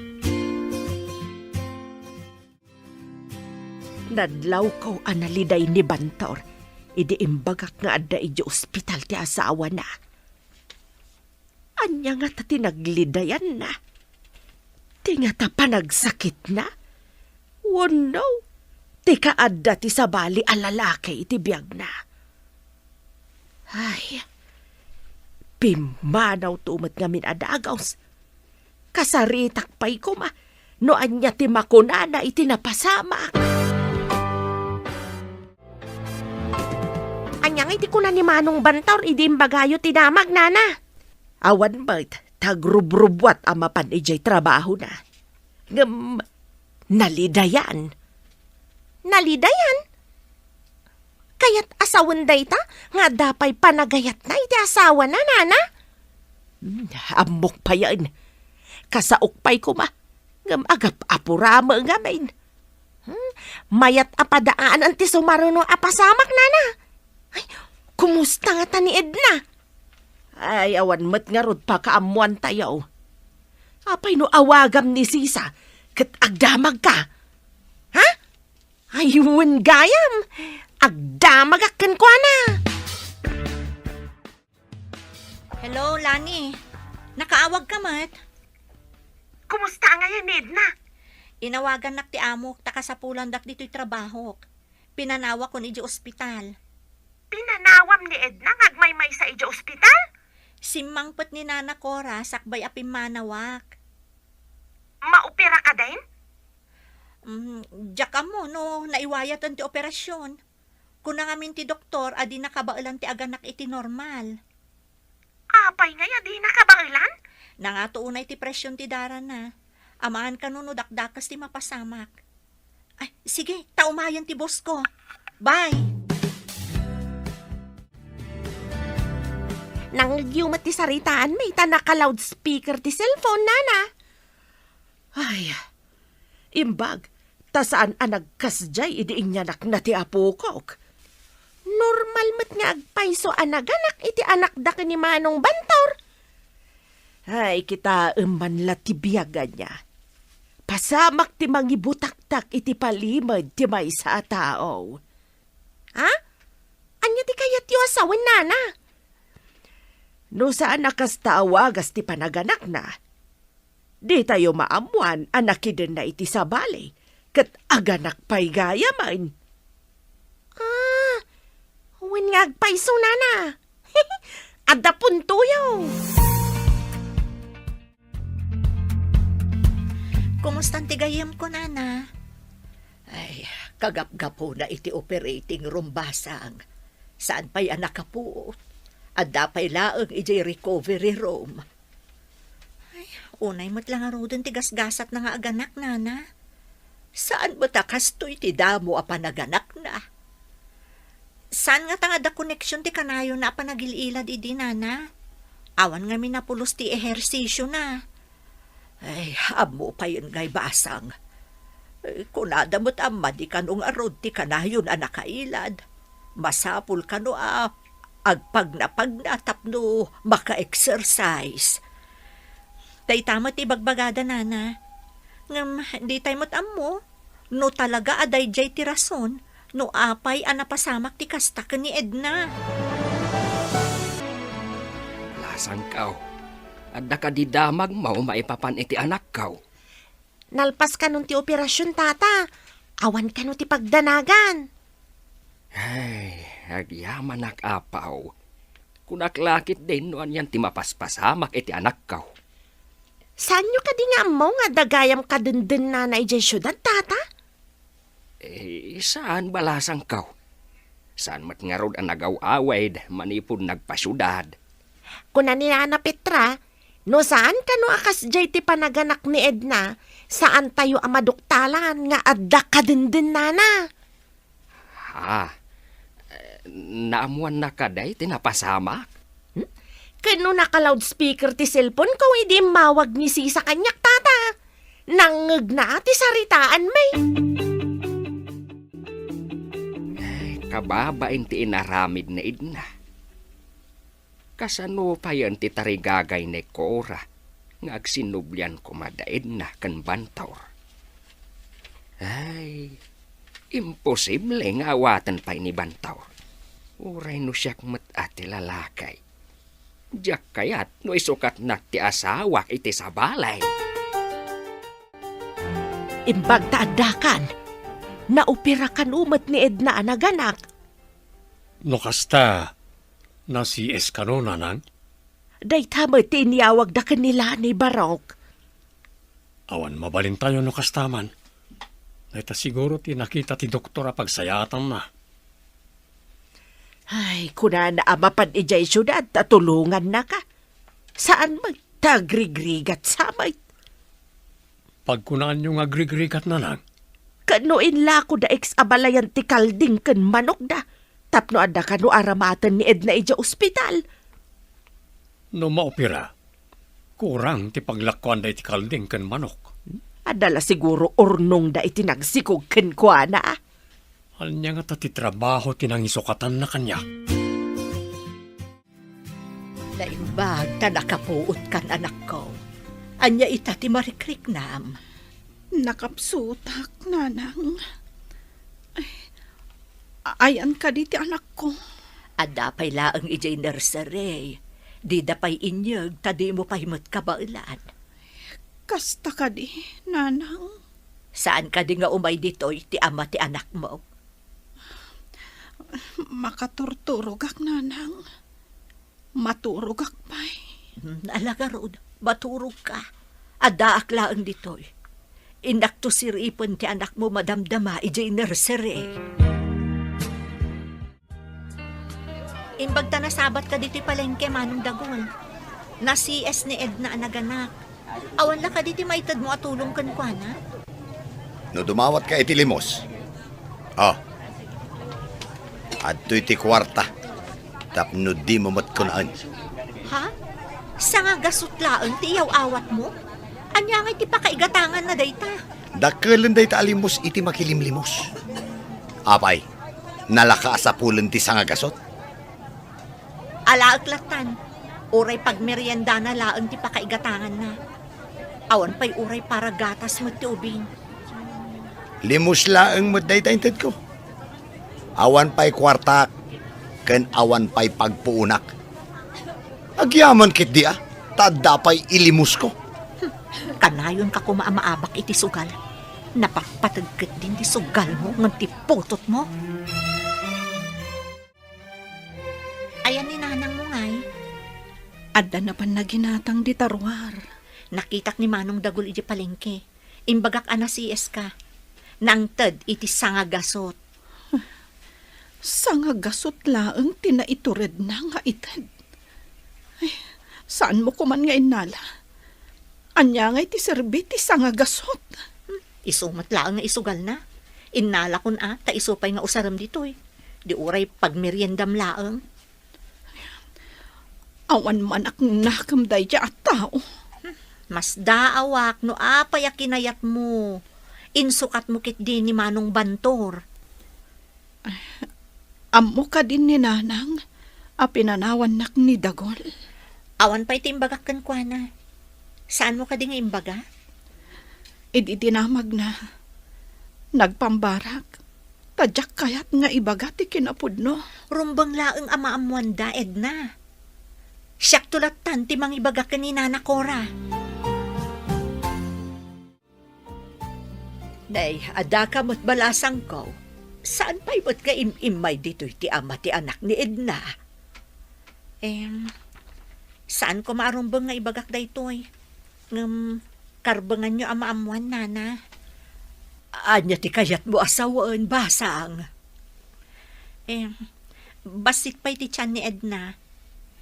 Nadlawko a naliday ni Bantor idi imbagak nga adda iti ospital ti asawana. Ania ngata ti naglidayanna? Ti ngata panagsakitna? Wenno ti kaadda ti sabali a lalaki iti biagna? Ay, pimmanawto met ngamin a dagus. Kasaritak pay koma no ania ti makunana iti napasamak. Ania nga iti kuna ni Manong Bantor idi imbagayo ti damag, nana? Awan met, ta agrubrubbuat a mapan idiay trabahona. Ngem, nalidayan. Nalidayan? Kayat a sawen dayta nga adda pay panagayatna iti asawana, nana? Hmm, ammok payen. Kasaok pay koma, ngem agap-apurami ngamin. Hmm, mayat a padaanan ti sumaruno a pasamak, nana. Ay, kumusta ngata ni Edna? Ay, awan met ngarud pakaammoantayo. Apay no awagam ni Sisa ket agdamagka? Ha? Ay, wen gayam, agdamagak kenkuana. Hello, Lani. Nakaawag ka met? Kumusta ngayen ni Edna? Inawagannak ti amok ta kasapulandak ditoy trabahok. Pinanawakon idiay ospital. Pinanawam ni Edna nga agmaymaysa idiay ospital? Simmangpet ni Nana Cora sakbay a pimmanawak. Maopera kadin? Mm, diak ammo no naiwayaten ti operasion. Kuna ngamin ti doktor a dina kabaelan ti aganak iti normal. Apay ngay a dina kabaelan? Nangato unay ti presion ti darana. Amaan kano no dakdakes ti mapasamak. Ay, sige, ta umayen ti boss ko. Bye! Nangngegyo met ti saritaanmi ta naka-loudspeaker ti cellphone, nana. Ay, imbag, ta saan a nagkasdiay idi inyanakna ti apokok. Normal met nga agpayso a naganak iti anakda ken ni Manong Bantor. Ay, kitaem man la ti biag ania. Pasamak ti mangibutaktak iti palimed ti maysa a tao. Ha? Ania ti kayatyo a sawen, nana? No saan a kasta a wagas ti panaganakna, ditayo maammoan a nakidenna iti sabali ket aganak pay gayamen. Ah, wen nga agpayso, nana. Adda puntoyo. Kumustan ti gayyemko, nana? Ay, kagapgapuna iti operating room, basang. Saan pay a nakapuot. Adda pay laeng idiay recovery room. Ay, unay met la ngaruden ti gasgasatna nga aganak, nana. Saan met a kastoy ti damo a panaganakna? Saan ngata nga adda koneksion ti kanayonna a panagil-ilad idi, nana? Awan ngamin a pulos ti ehersisiona. Ay, ammo payen ngay, basang. Eh, kunada met a madi kano ngarud ti kanayon a nakailad. Masapul kano a agpagnapagna tapno maka-exercise. Dayta met ti ibagbagada, nana. Ngem, ditay met ammo no talaga a daydiay ti rason no apay a napasamak ti kasta ken ni Edna. Sangkaw, adda kadi damagmo maipapan iti anakkaw? Nalpas kanon ti operasion, tata. Awan kano ti pagdanagan. Ay, agyamanak, apaw. Kunak la ketdin no anian ti mapaspasamak iti anakkaw. Saanyo kadi nga ammo nga adda gayam kadendennana idiay siudad, tata? Eh, saan balasangkaw? Saan met ngarud a nagaw-awid manipud nagpasiudad? Kuna ni Nana Petra, no saan kano a kasdiay ti panaganak ni Edna, saantayo a maduktalan nga adda kadendennana. Ha? Eh, naammoanna kadi ti napasamak? Hmm? Ken no naka-loudspeaker ti cellphone ko idi immawag ni Sisa kaniak, tata. Nangngegna ti saritaanmi. Eh, kababain ti inaramid ni Edna. Kasano payen ti tarigagay ni Cora nga agsinublian koma da Edna ken Bantor? Ay, imposible nga awaten pay ni Bantor. Uray no siak met a ti lalaki. Diak kayat no isukatnak ti asawak iti sabali. Imbag ta addakan, naopera kano met ni Edna a naganak. No kasta, na-C S kano, nanang? Dayta met ti inyawagda ken ni Lani, Barok. Awan mabalintayo no kasta man. Dayta siguro ti nakita ti doktor a pagsayaatanna. Ay, kunana a mapan idiay siudad ta tulongannaka. Saan met ta agrigrigat sa met. Pagkunaanyo nga agrigrigat, nanang? Ken no inlako da X a balayan ti kalding ken manokda, tapno adda kano aramaten ni Edna idiay ospital. No maopera, kurang ti paglakkuanda iti kalding ken manok. Adda la siguro urnongda iti nagsikog kenkuana. Ania ngata ti trabaho ti nangisukatanna kaniak? Naimbag ta nakapuotkan, anakko. Ania ita ti marikriknam? Nakapsutak, nanang. Ay, a-, ayan kadi ti anakko? Adda pay laeng idiay nursery. Dida pay inyeg ta dimo pay met kabaelan. Kasta kadi, nanang? Saan kadi nga umay ditoy ti ama ti anakmo? Makaturturogak, nanang. Maturogak pay. Hmm, ala ngarud, maturogka. Addaak laeng ditoy. Innakto siripen ti anakmo madamdama idiay nursery. Imbag ta nasabatka ditoy palengke, Manong Dagul. Na-C S ni Edna a naganak. Awan la kadi ti maitedmo a tulong kenkuana? No dumawatka iti limos, ah, adtoy ti kuarta tapno dimo met kunaen. Ha? Sangagasut laeng ti iyaw-awatmo? Ania ngay ti pakaigatanganna dayta? Dakkelen dayta a limos iti makilimlimos. Apay, nalaka a sapulen ti sangagasut? Alaek lattan, uray pagmeriendana laeng ti pakaigatanganna. Awan pay uray para gatas met ti ubing. Limos laeng met dayta intedko. Awan pay kuartak, ken awan pay pagpuonak. Agyaman ketdi a, ta adda pay ilimosko. Kanayonka koma a maabak iti sugal. Napatpateg ketdin ti sugalmo ngem ti putotmo. Ayan ni nanangmo ngay? Adda napan naginatang dita ruar. Nakitak ni Manong Dagul iti palengke. Imbagak a na-C S ka. Nangted iti sangagasut. Sangagasut laeng ti naituredna nga ited. Ay, saanmo koman nga innala? Ania ngay ti serbi ti sangagasut? Hmm, isu met laeng nga isugalna. Innalakon a, ta isu pay nga usarem ditoy. Di uray pagmeriendam laeng. Awan man a nakemda idiay a tao. Masdaawak no apay a kinayatmo. Insukatmo ketdi ni Manong Bantor. Ammo kadi ni Nanang a pinanawannak ni Dagul? Awan pay ti imbagak kenkuana. Saanmo kadi nga imbaga? Idi dinamagna, nagpambarak, ta diak kayat nga ibaga ti kinapudno. Rumbeng laeng a maammoanda, Edna. Siakto lattan ti mangibaga ken ni Nana Cora. Nay, adda ka met balasangko. Saan pay met nga im-immay ditoy ti ama ti anak ni Edna? Em, saan ko maarumbeng nga ibagak daytoy. Ngem, karbenganyo a maammuan, Nana. Ania ti kayatmo a sawen, basang? Em, bassit pay ti tian ni Edna.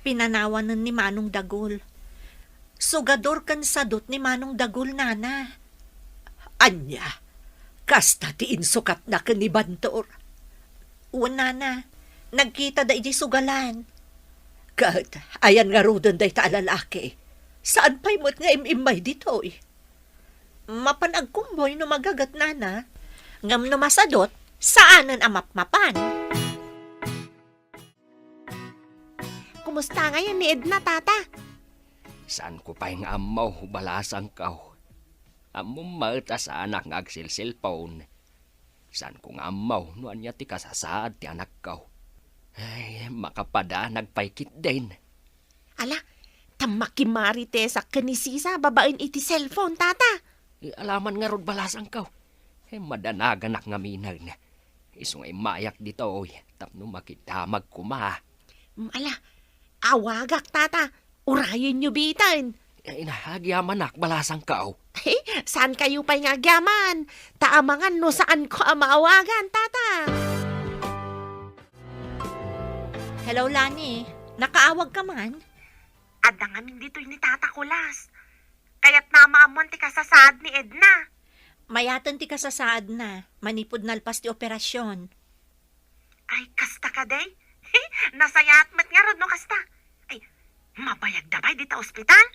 Pinanawanen ni Manong Dagul. Sugador ken sadut ni Manong Dagul, Nana. Ania? Kasta ti insukatna ken ni Bantor? Wen, Nana. Nagkitada idiay sugalan. Ket, ayan ngaruden dayta a lalaki? Saan pay met nga im-immay ditoy? Mapan agkumboy no magaget, Nana. Ngem no masadut, saanen a mapmapan. Kumusta ngayen ni Edna, Tata? Saanko pay nga ammo, balasangko. Ammom met a saanak nga agselselpon. Saanko nga ammo no ania ti kasasaad ti anakko. Ay, makapadanag pay ketdin. Ala, ta makimarites ken ni Sisa babaen iti cellphone, Tata. Eh, alaman ngarud, balasangko. Eh, madanaganak ngaminen. Isu nga immayak ditoy tapno makidamag koma. Mm, ala, awagak, Tata. Urayenyo bitan. Eh, ina, agyamanak, balasangko. Saankayo pay nga agyaman? Ta amangan no saanko a maawagan, Tata. Hello, Lani. Nakaawag ka man? Adda ngamin ditoy ni Tata Kulas. Kayatna a maammuan ti kasasaad ni Edna. Mayaten ti kasasaadna, manipud nalpas ti operasyon. Ay, kasta kadi? Nasayaat met ngarud no kasta. Ay, mabayagda pay dita ospital?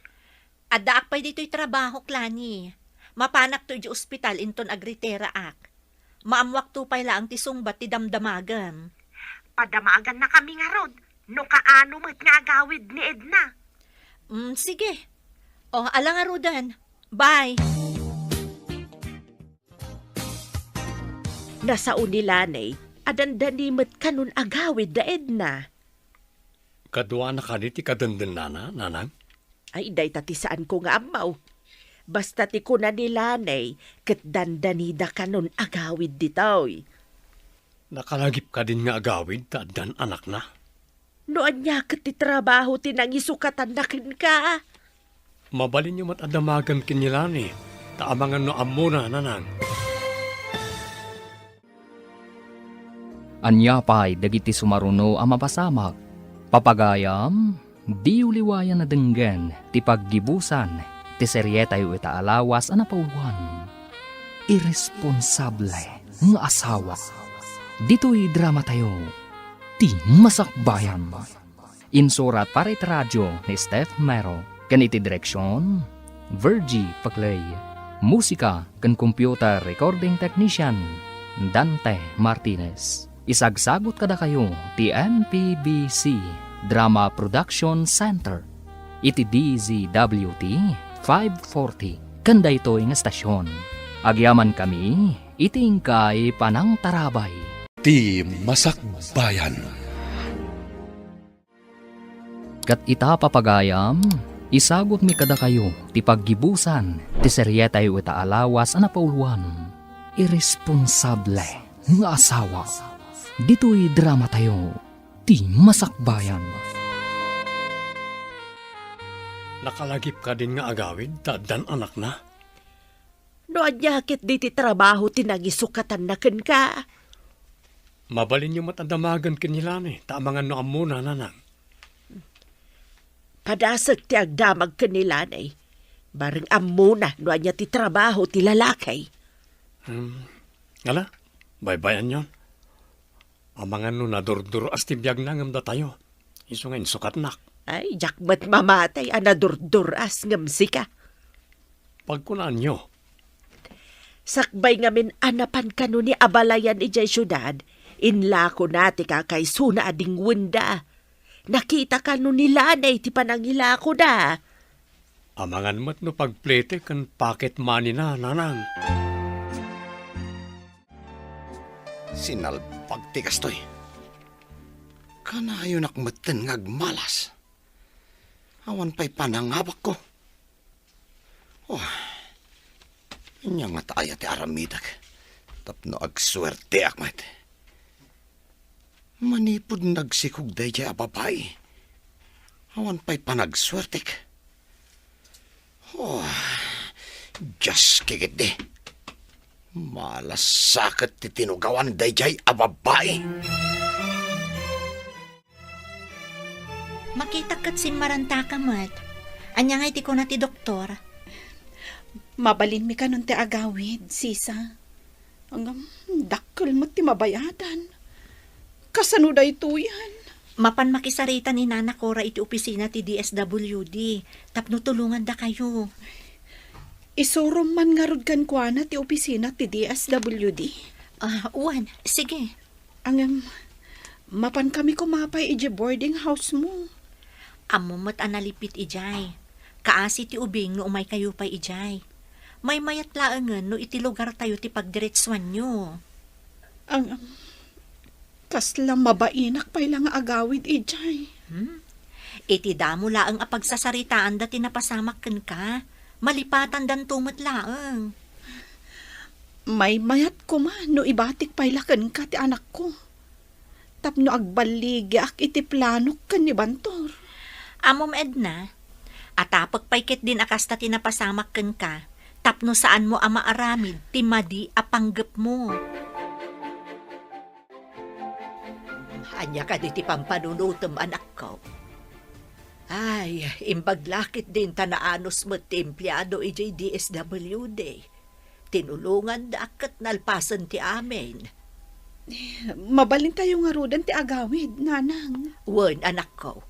Addaak pay ditoy trabahok, Lani. Mapanakto idiay ospital inton agritiraak. Maammuakto pay laeng ti sungbat ti damdamagem. Padamagannakami ngarud no kaano met nga agawid ni Edna. Mm, sige. O, ala ngaruden. Bye. Nasao ni Lani a dandani met kanon agawid da Edna. Kaduana kadi ti kadendennana, Nanang? Ay, dayta ti saanko nga ammo. Basta ti kuna ni Lani, ket dandanida kanon agawid ditoy. Nakalagip kadin nga agawid ta addan anakna? No ania ket ti trabaho ti nangisukatanna kenka? Mabalinyo met a damagen ken ni Lani, ta amangan no ammona, Nanang. Ania pay dagiti sumaruno a mapasamak? Papagayam, diyo liwayan a denggen ti paggibusan ti serietayo ita a lawas a napauluan, Irresponsable nga Asawa. Ditoy dramatayo, Ti Masakbayan. Insurat para iti radio ni Steph Mero, ken iti direksion, Virgie Paclay. Musika ken computer recording technician, Dante Martinez. Isagsagut kadakayo ti M P B C Drama Production Center iti D Z W T five forty ken daytoy nga estasion. Agyamankami iti inkay panangtarabay. Ti Masakbayan. Ket ita, papagayam, isagutmi kadakayo ti paggibusan ti serietayo ita a lawas a napauluan, Irresponsable nga Asawa. Ditoy dramatayo, Ti Masakbayan. Nakalagip kadin nga agawid ta addan anakna? No ania ket diti trabaho ti nangisukatanna kenka? Mabalinyo met a damagen ken ni Lani, ta amangan no ammona, Nanang. Padasek ti agdamag ken ni Lani. Bareng ammona no ania ti trabaho ti lalaki. Hmm. Ala, baybay-anyon. Amangan no nadurdur-as ti biagna ngem datayo. Isu nga insukatnak. Ay, diak met mamatay a nadurdur-as ngem sika. Pagkunaanyo. Sakbay ngamin a napan kano ni abalayan idiay siudad, inlakona ti kakaisuna a dingwenda. Nakita kano ni Lani ti panangilakoda. Amangan met no pagplete ken pocket money-na, Nanang. Sinalbag ti kastoy. Kanayonak metten nga agmalas. Awan pay panangabakko. Oh, ania ngata aya ti aramidek tapno agsuerteak met? Manipud nagsikog daydiay a babai, awan pay panagsuertek. Oh, Dios, kikitdi. Malasakit ti tinugawan daydiay a babai. Makitak ket simmarantaka met. Ania ngay ti kuna ti doktor? Mabalinmi kanon ti agawid, sisa. Ngem, dakkel met ti mabayadan. Kasano daytoyen? Mapan makisarita ni Nana Cora iti opisina ti D S W D tapno tulongandakayo. Isurom man ngarud kenkuana ti opisina ti D S W D? Ah, wen, sige. Ngem, mapankami koma pay idiay boarding house mo. Ammom met a nalipit idiay. Kaasi ti ubing no umaykayo pay idiay. Maymayat laengen no iti lugartayo ti pagdiretsuanyo. Ngem, kasla mabainak pay la nga agawid idiay. Hmm? Iti damo laeng a pagsasaritaanda ti napasamak kenka, malipatandanto met laeng. Maymayat koma no ibatik pay la kenka ti anakko tapno agballigiak iti planok ken ni Bantor. Ammom, Edna, atapek pay ketdin a kasta ti napasamak kenka tapno saanmo a maaramid ti madi a panggepmo. Ania kadi ti pampanunotem, anakko? Ay, imbag la ketdin ta naanus met ti empleado idiay D S W D. Tinulongandak ket nalpasen ti amin. Mabalintayo ngaruden ti agawid, Nanang. Wen, anakko.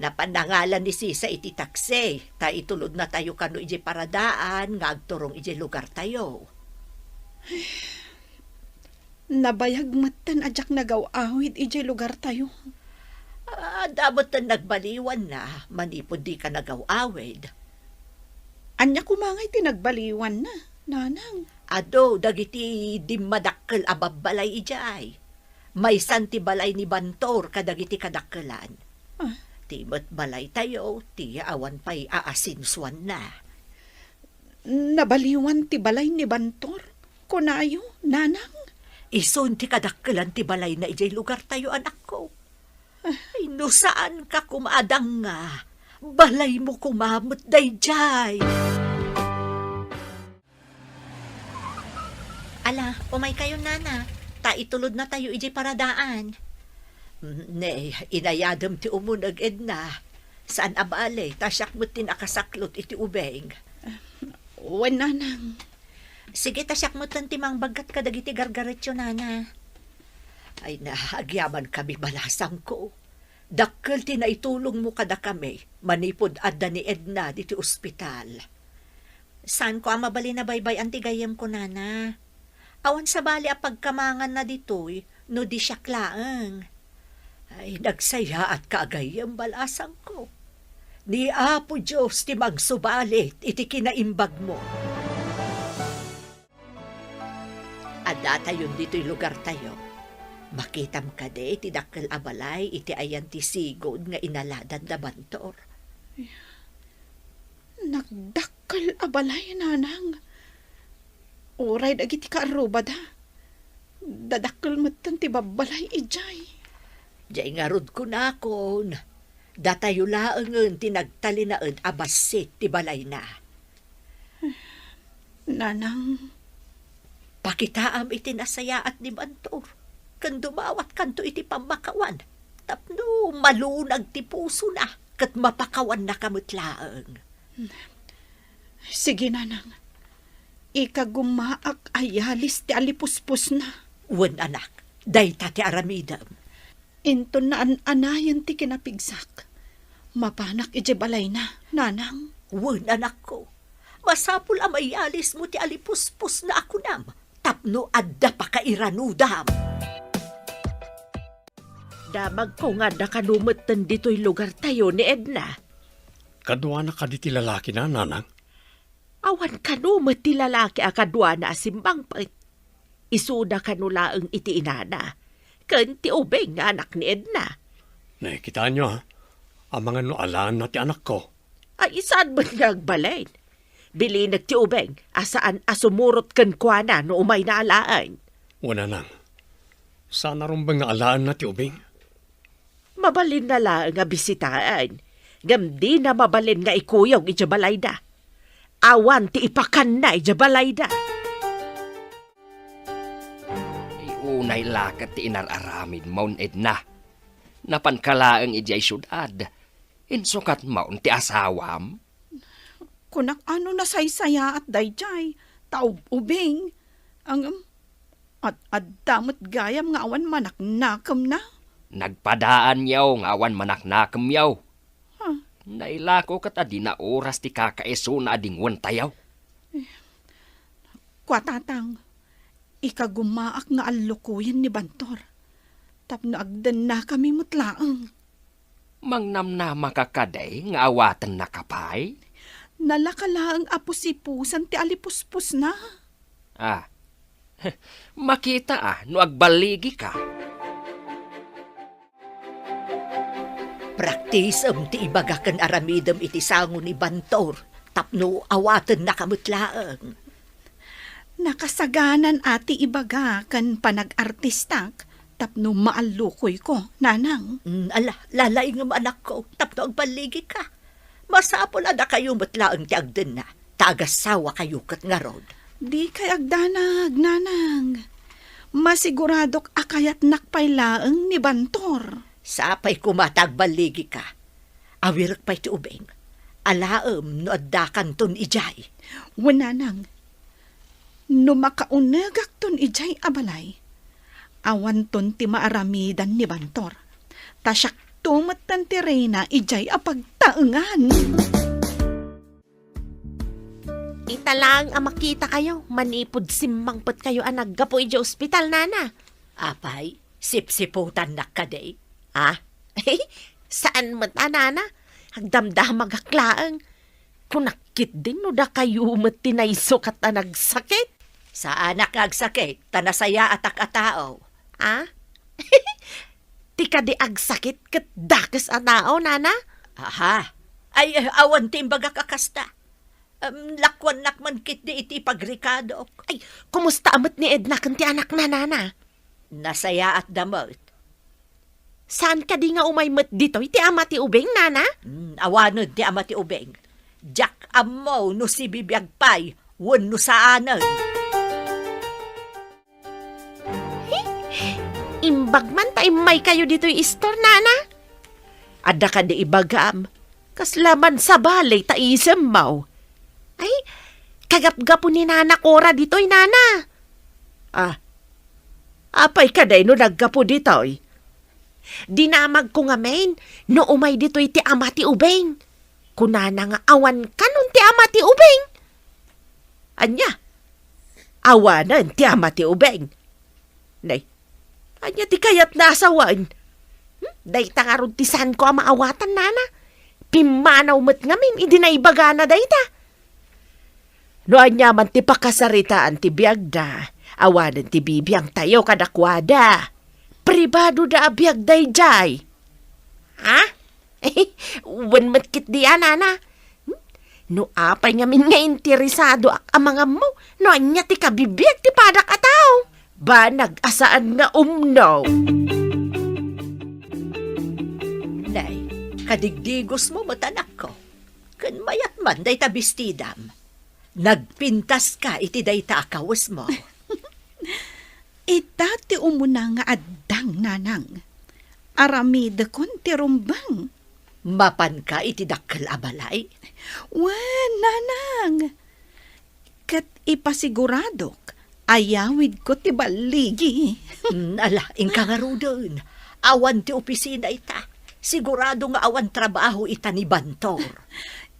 Napan nangalan ni Sisa iti taksi, ta itulodnatayo kano idiay paradaan nga agturong idiay lugartayo. Nabayag metten a diak nagaw-awid idiay lugartayo. Adda metten nagbaliwanna manipud dika nagaw-awid. Ania koma ngay ti nagbaliwanna, Nanang? Adu dagiti dimmadakkel a babbalay idiay. Maysan ti balay ni Bantor kadagiti kadakkelan. Ah. Ti met balaytayo ti awan pay aasensuanna. Nabaliwan ti balay ni Bantor, kunayo, Nanang? Isun ti kadakkelan ti balayna idiay lugartayo, anakko. Ay, no saanka koma a danga, balaymo koma met daydiay. Ala, umaykayo, Nana, ta itulodnatayo idiay paradaan. Ne, inayadem ti umuneg, Edna. Saan a bale, ta siak met ti nakasaklot iti ubing. Wen, Nanang. Sige, ta siak metten ti mangbaggat kadagiti gargaretyo, Nana. Ay na, agyamankami, balasangko. Dakkel ti naitulongmo kadakami manipud adda ni Edna diti ospital. Saanko a mabalin a baybay-an ti gayyemko, Nana. Awan sabali a pagkamanganna ditoy no di siak laeng. Ay, nagsayaatka a gayyem, balasangko. Ni Apo Dios ti mangsubalit iti kinaimbagmo. Addatayon ditoy lugartayo. Makitam kadi ti dakkel a balay iti ayan ti sigud nga inaladan da Bantor? Nagdakkel a balay, Nanang. Uray dagiti kaarrubada, dadakkel metten ti babbalay idiay. Diay ngarud kunakon, datayo laengen ti nagtalinaed a bassit ti balayna. Nanang. Pakitaam iti nasayaat ni Bantor, ken dumawatkanto iti pammakawan, tapno malunag ti pusona, ket mapakawannaka met laeng. Sige, Nanang. Ikagummaak a yalis ti alipuspusna. Wen, anak, dayta ti aramidem. Inton naan-anayen ti kinapigsak, mapanak idiay balayna, Nanang. Wen, anakko. Masapul a mayalismo ti alipuspusna a kunam tapno adda pakairanudam. Damagko nga adda kano metten ditoy lugartayo ni Edna. Kaduana kadi ti lalakina, Nanang? Awan kano met ti lalaki a kaduana a simmangpet. Isuda kano laeng iti inana ken ti ubing nga anak ni Edna. Ne, kitaenyo, ha? Amangan no alaenna ti anakko. Ay, saan met nga agbalin? Bilinek ti ubing a saan a sumurot kenkuana no umayna alaen. Wen, nanang, saan a rumbeng nga alaenna ti ubing. Mabalinna laeng a bisitaen, ngem dina mabalin nga ikuyog idiay balayda. Awan ti ipakanna idiay balayda. Ay, unay la ket ti inar-aramidmon, Edna. Napanka laeng idiay siudad. Insukatmon ti asawam? Kunak a no nasaysayaat daydiay, ta ub-ubing. Ngem, ad-adda met gayam nga awan manaknakemna. Nagpadaanyo nga awan manaknakemyo. Huh. Nailako ket adina oras ti kakaisuna a dingwentayo. Kua, Tatang, ikagumaak nga allukoyen ni Bantor tapno agdennakami met laeng. Mangnamnamaka kadi nga awatennaka pay? Nalaka laeng a pusipusan ti alipuspusna. Ah, makita a no agballigika. Praktisem ti ibaga ken aramidem iti sango ni Bantor tapno awatennaka met laeng. Nakasaganan a ti ibaga ken panag-artistak tapno maallukoyko, nanang. Mm, ala, lalaingem, anakko, tapno agballigika. Masapul a dakayo met laeng ti agdenna, ta agasawakayo ket ngarud. Dikay agdanag, nanang. Masiguradok a kayatnak pay laeng ni Bantor. Sapay koma ta agballigika. Awirek pay ti ubing. Alaem no addakanton idiay. Wen, nanang. No makaunegakton idiay a balay, awanton ti maaramidan ni Bantor. Ta siakto metten ti reyna idiay a pagtaengan. Ita laeng a makitakayo, manipud simmangpetkayo a naggapu idiay ospital, nana. Apay, sipsiputannak kadi? Ah? Saan met a, nana. Agdamdamagak laeng. Kunak ketdin no dakayo met ti naisukat a nagsakit. Saanak nga agsakit, ta nasayaatak a tao. Ah? Ti kadi agsakit ket dakes a tao, nana? Aha. Ay, awan ti imbagak a kasta. Em, lakuannak man ketdi iti pagrikadok. Ay, kumusta a met ni Edna ken ti anakna, nana? Nasayaatda met. Saan kadi nga umay met ditoy ti ama ti ubing, nana? Hmm, awanen ti ama ti ubing. Diak ammo no sibibiag pay wenno saanen. Imbag man ta immaykayo ditoy istor, nana. Adda kadi ibagam, kasla man sabali ta isemmo. Ay, kagapgapo ni Nana Cora ditoy, nana. Ah, apay kadi no naggapu ditoy? Dinamagko ngamin no umay ditoy ti ama ti ubing. Kunana nga awan kanon ti ama ti ubing. Ania? Awanen ti ama ti ubing. Nay, ania ti kayatna a sawen? Hmm? Dayta ngarud ti saanko a maawatan, nana. Pimmanaw met ngamin idi naibagana dayta. No ania man ti pakasaritaan ti biagda, awanen ti bibiangtayo kadakuada. Pribadoda a biag daydiay. Ha? Wen met ketdi a, nana. Hmm? No apay ngamin nga interesadoak a mangammo no ania ti kabibiag ti padak a tao, banag a saan nga umno. Nay, kadigdigosmo met, anakko. Ken mayat man dayta bestidam. Nagpintaska iti dayta a kawesmo. Ita ti umuna nga addang, nanang. Aramidekon ti rumbeng. Mapanka iti dakkel a balay? Wen, nanang. Ket ipasiguradok, ayawidko ti balligi. Mm, ala, inka ngaruden. Awan ti opisina ita. Sigurado nga awan trabaho ita ni Bantor.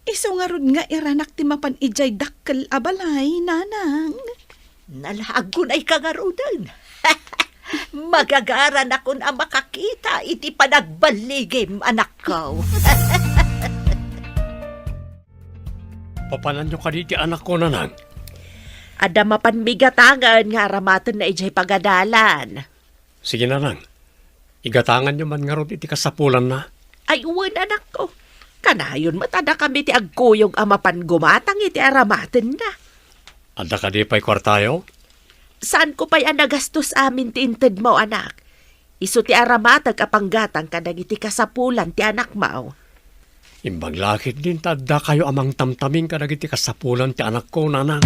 Isu ngarud nga iranak ti mapan idiay dakkel a balay, nanang. Nalaag ko nay kangaruden. Magagaranakon a makakita iti panagballigim, anakko. Papananyo kadi ti anakko, nanang? Adda mapan migatangen nga aramatenna idiay pagadalan. Sige, nanang. Igatanganyo man ngarud iti kasapulanna. Ay, wen, anakko. Kanayon met a dakami ti agkuyog a mapan gumatang iti aramatenna. Adda kadi pay kuartayo? Saanko pay a nagastos amin ti intedmo, anak. Isu ti aramatek a panggatang kadagiti kasapulan ti anakmo. Imbag la ketdin ta addakayo a mangtamtaming kadagiti kasapulan ti anakko, nanang.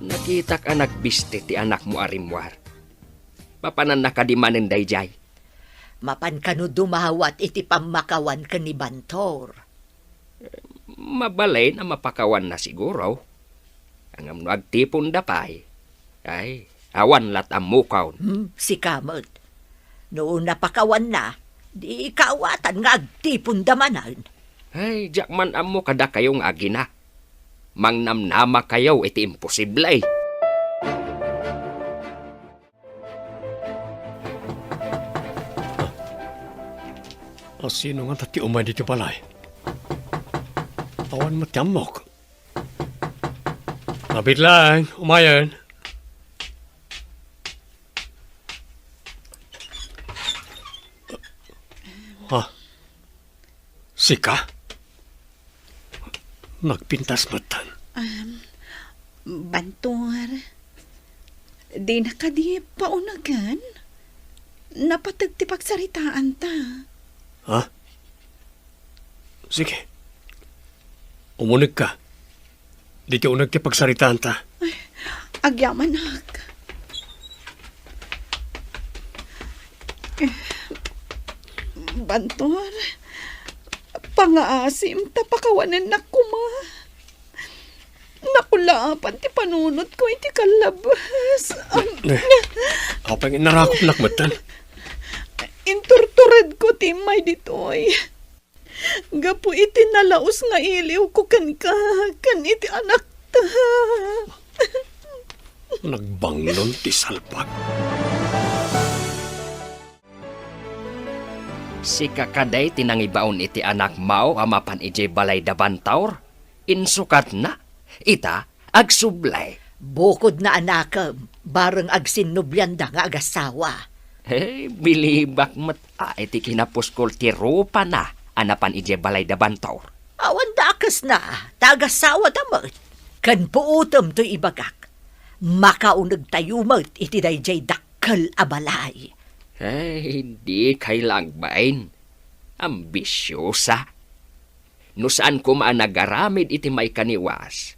Nakitak a nagbisti ti anakmo a rimmuar. Mapananna kadi manen daydiay? Mapan kano dumawat iti pammakawan ken ni Bantor? Mabalin a mapakawanna siguro. Ngem no agtiponda pay, ay, awan lat' ammokon. Hmm, sika met. No napakawanna, di kaawatan nga agtiponda manen. Ay, diak man ammo kadakayo nga agina. Mangnamnamakayo iti imposible. A, sino ngata ti umay ditoy balay? Awan met ti ammok. Mabiit laeng, umayen. Ha? Sika? Nagpintas metten. Um, Bantor, dina kadi paunagen? Napateg ti pagsaritaanta. Ha? Sige. Umunegka. Ditoy uneg ti pagsaritaanta. Ay, agyamanak. Bantor, pangaasim ta pakawanennak koma. Nakulaapan ti panunotko iti kallabas. Eh, apay nga inarakopnak metten? Inturturedko ti immay ditoy. Gapu iti nalaus nga iliwko kenka, ken iti anakta. Nagbanglon ti salpak. Sika kadi ti nangibaon iti anakmo a mapan idiay balay da Bantor? Insukatna? Ita, agsubli. Bukodna, anakem, bareng agsinnublianda nga agasawa. Hey, bilibak met a iti kinapuskol ti rupana a napan idiay balay da Bantor. Awan dakesna, ta agasawada met. Ken puotem toy ibagak. Makaunegtayo met iti daydiay dakkel a balay. Hey, dikay la agbain. Ambisiosa. No saan koma a nagaramid iti maikaniwas,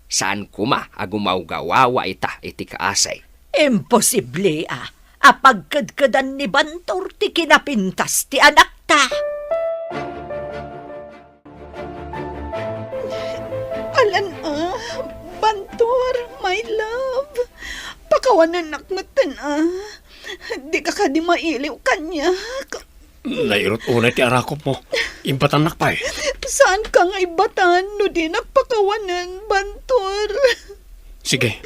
saan koma a gumawgawawa ita iti kaasi. Imposible a, a pagkedkedan ni Bantor ti kinapintas ti anakta. Alan a, Bantor, my love. Pakawanennak metten a. Dika kadi mailiw kaniak. Nairut unay ti arakopmo. Ibbatannak pay. Saanka nga ibbatan no dinak pakawanen, Bantor? Sige,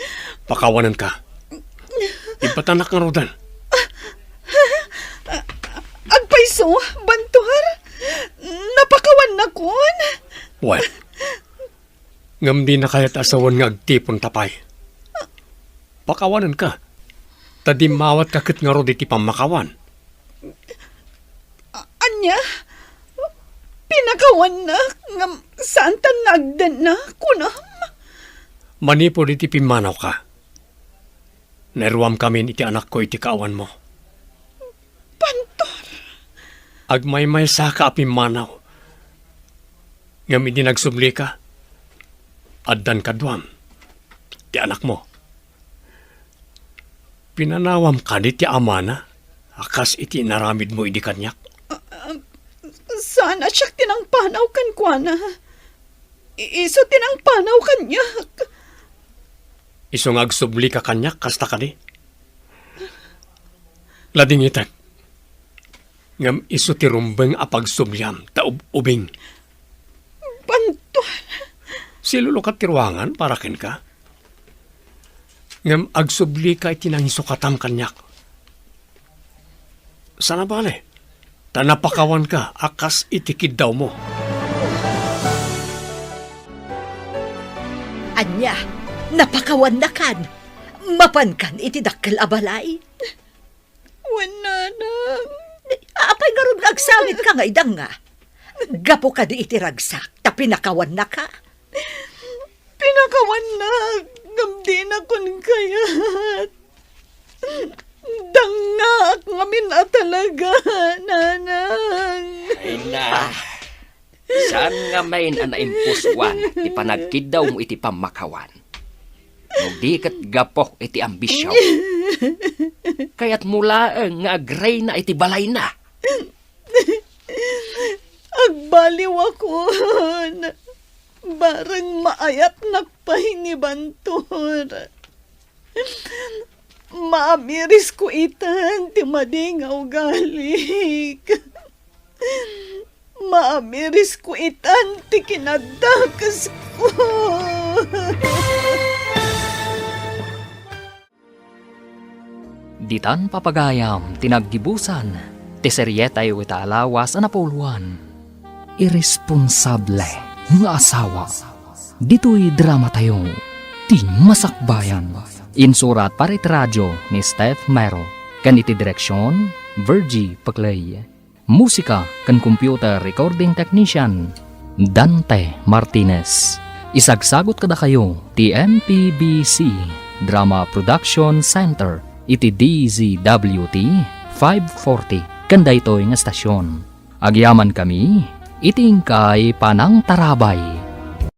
pakawanenka. Ibbatannak ngaruden. Agpayso, Bantor? Napakawannakon? Wen. Ngem dina kayat a sawen nga agtiponta pay. Pakawanenka, ta dimmawatka ket ngarud iti pammakawan. A-, ania? Pinakawannak, ngem saantan nga agdenna, kunam? Manipud iti pimmanawka, nairuamkamin iti anakko iti kaawanmo. Bantor! Agmaymaysaka a pimmanaw. Ngem idi nagsublika, addan kaduam, ti anakmo. Pinanawam kadi ti amana a kas iti inaramidmo idi kaniak? Ah, ah, saan a siak ti nangpanaw kenkuana. I-, isu ti nangpanaw kaniak. Isu nga agsublika kaniak, kasta kadi? Ladingitek. Ngem isu ti rumbeng a pagsubliam ta ub-ubing. Bantuan. Silulukat ti ruangan para kenka. Ngem agsublika iti nangisukatam kaniak. Saan a bale, ta napakawanka a kas iti kiddawmo. Ania, napakawannakan? Mapankan iti dakkel a balay? Wen, nanang. Apay ngarud nga agsawitka nga idanga? Gapu kadi iti ragsak, ta pinakawannaka? Pinakawannak, ngem dinakon kayat. Dangngaak ngamin a talaga, nanang. Ay na. Saan ngamin a naimpusuan ti panagkiddawmo iti pammakawan? No di ket gapu iti ambisyon. Kayatmo laeng nga agreyna iti balayna. Agbaliwakon. Bareng maayatnak pay ni Bantor. Maamirisko itan ti madi nga ugalik. Maamirisko itan ti kinadakesko. Ditan papagayam ti naggibusan ti serietayo ita a lawas a napuloan. Irresponsable nga asawa. Ditoy dramatayo, Ti Masakbayan. Insurat para iti radio ni Steph Mero, ken iti direksion, Virgie Paclay. Musika ken computer recording technician, Dante Martinez. Isagsagut kadakayo ti M P B C Drama Production Center iti D Z W T five forty ken daytoy nga estasion. Agyamankami iti inkay panangtarabay.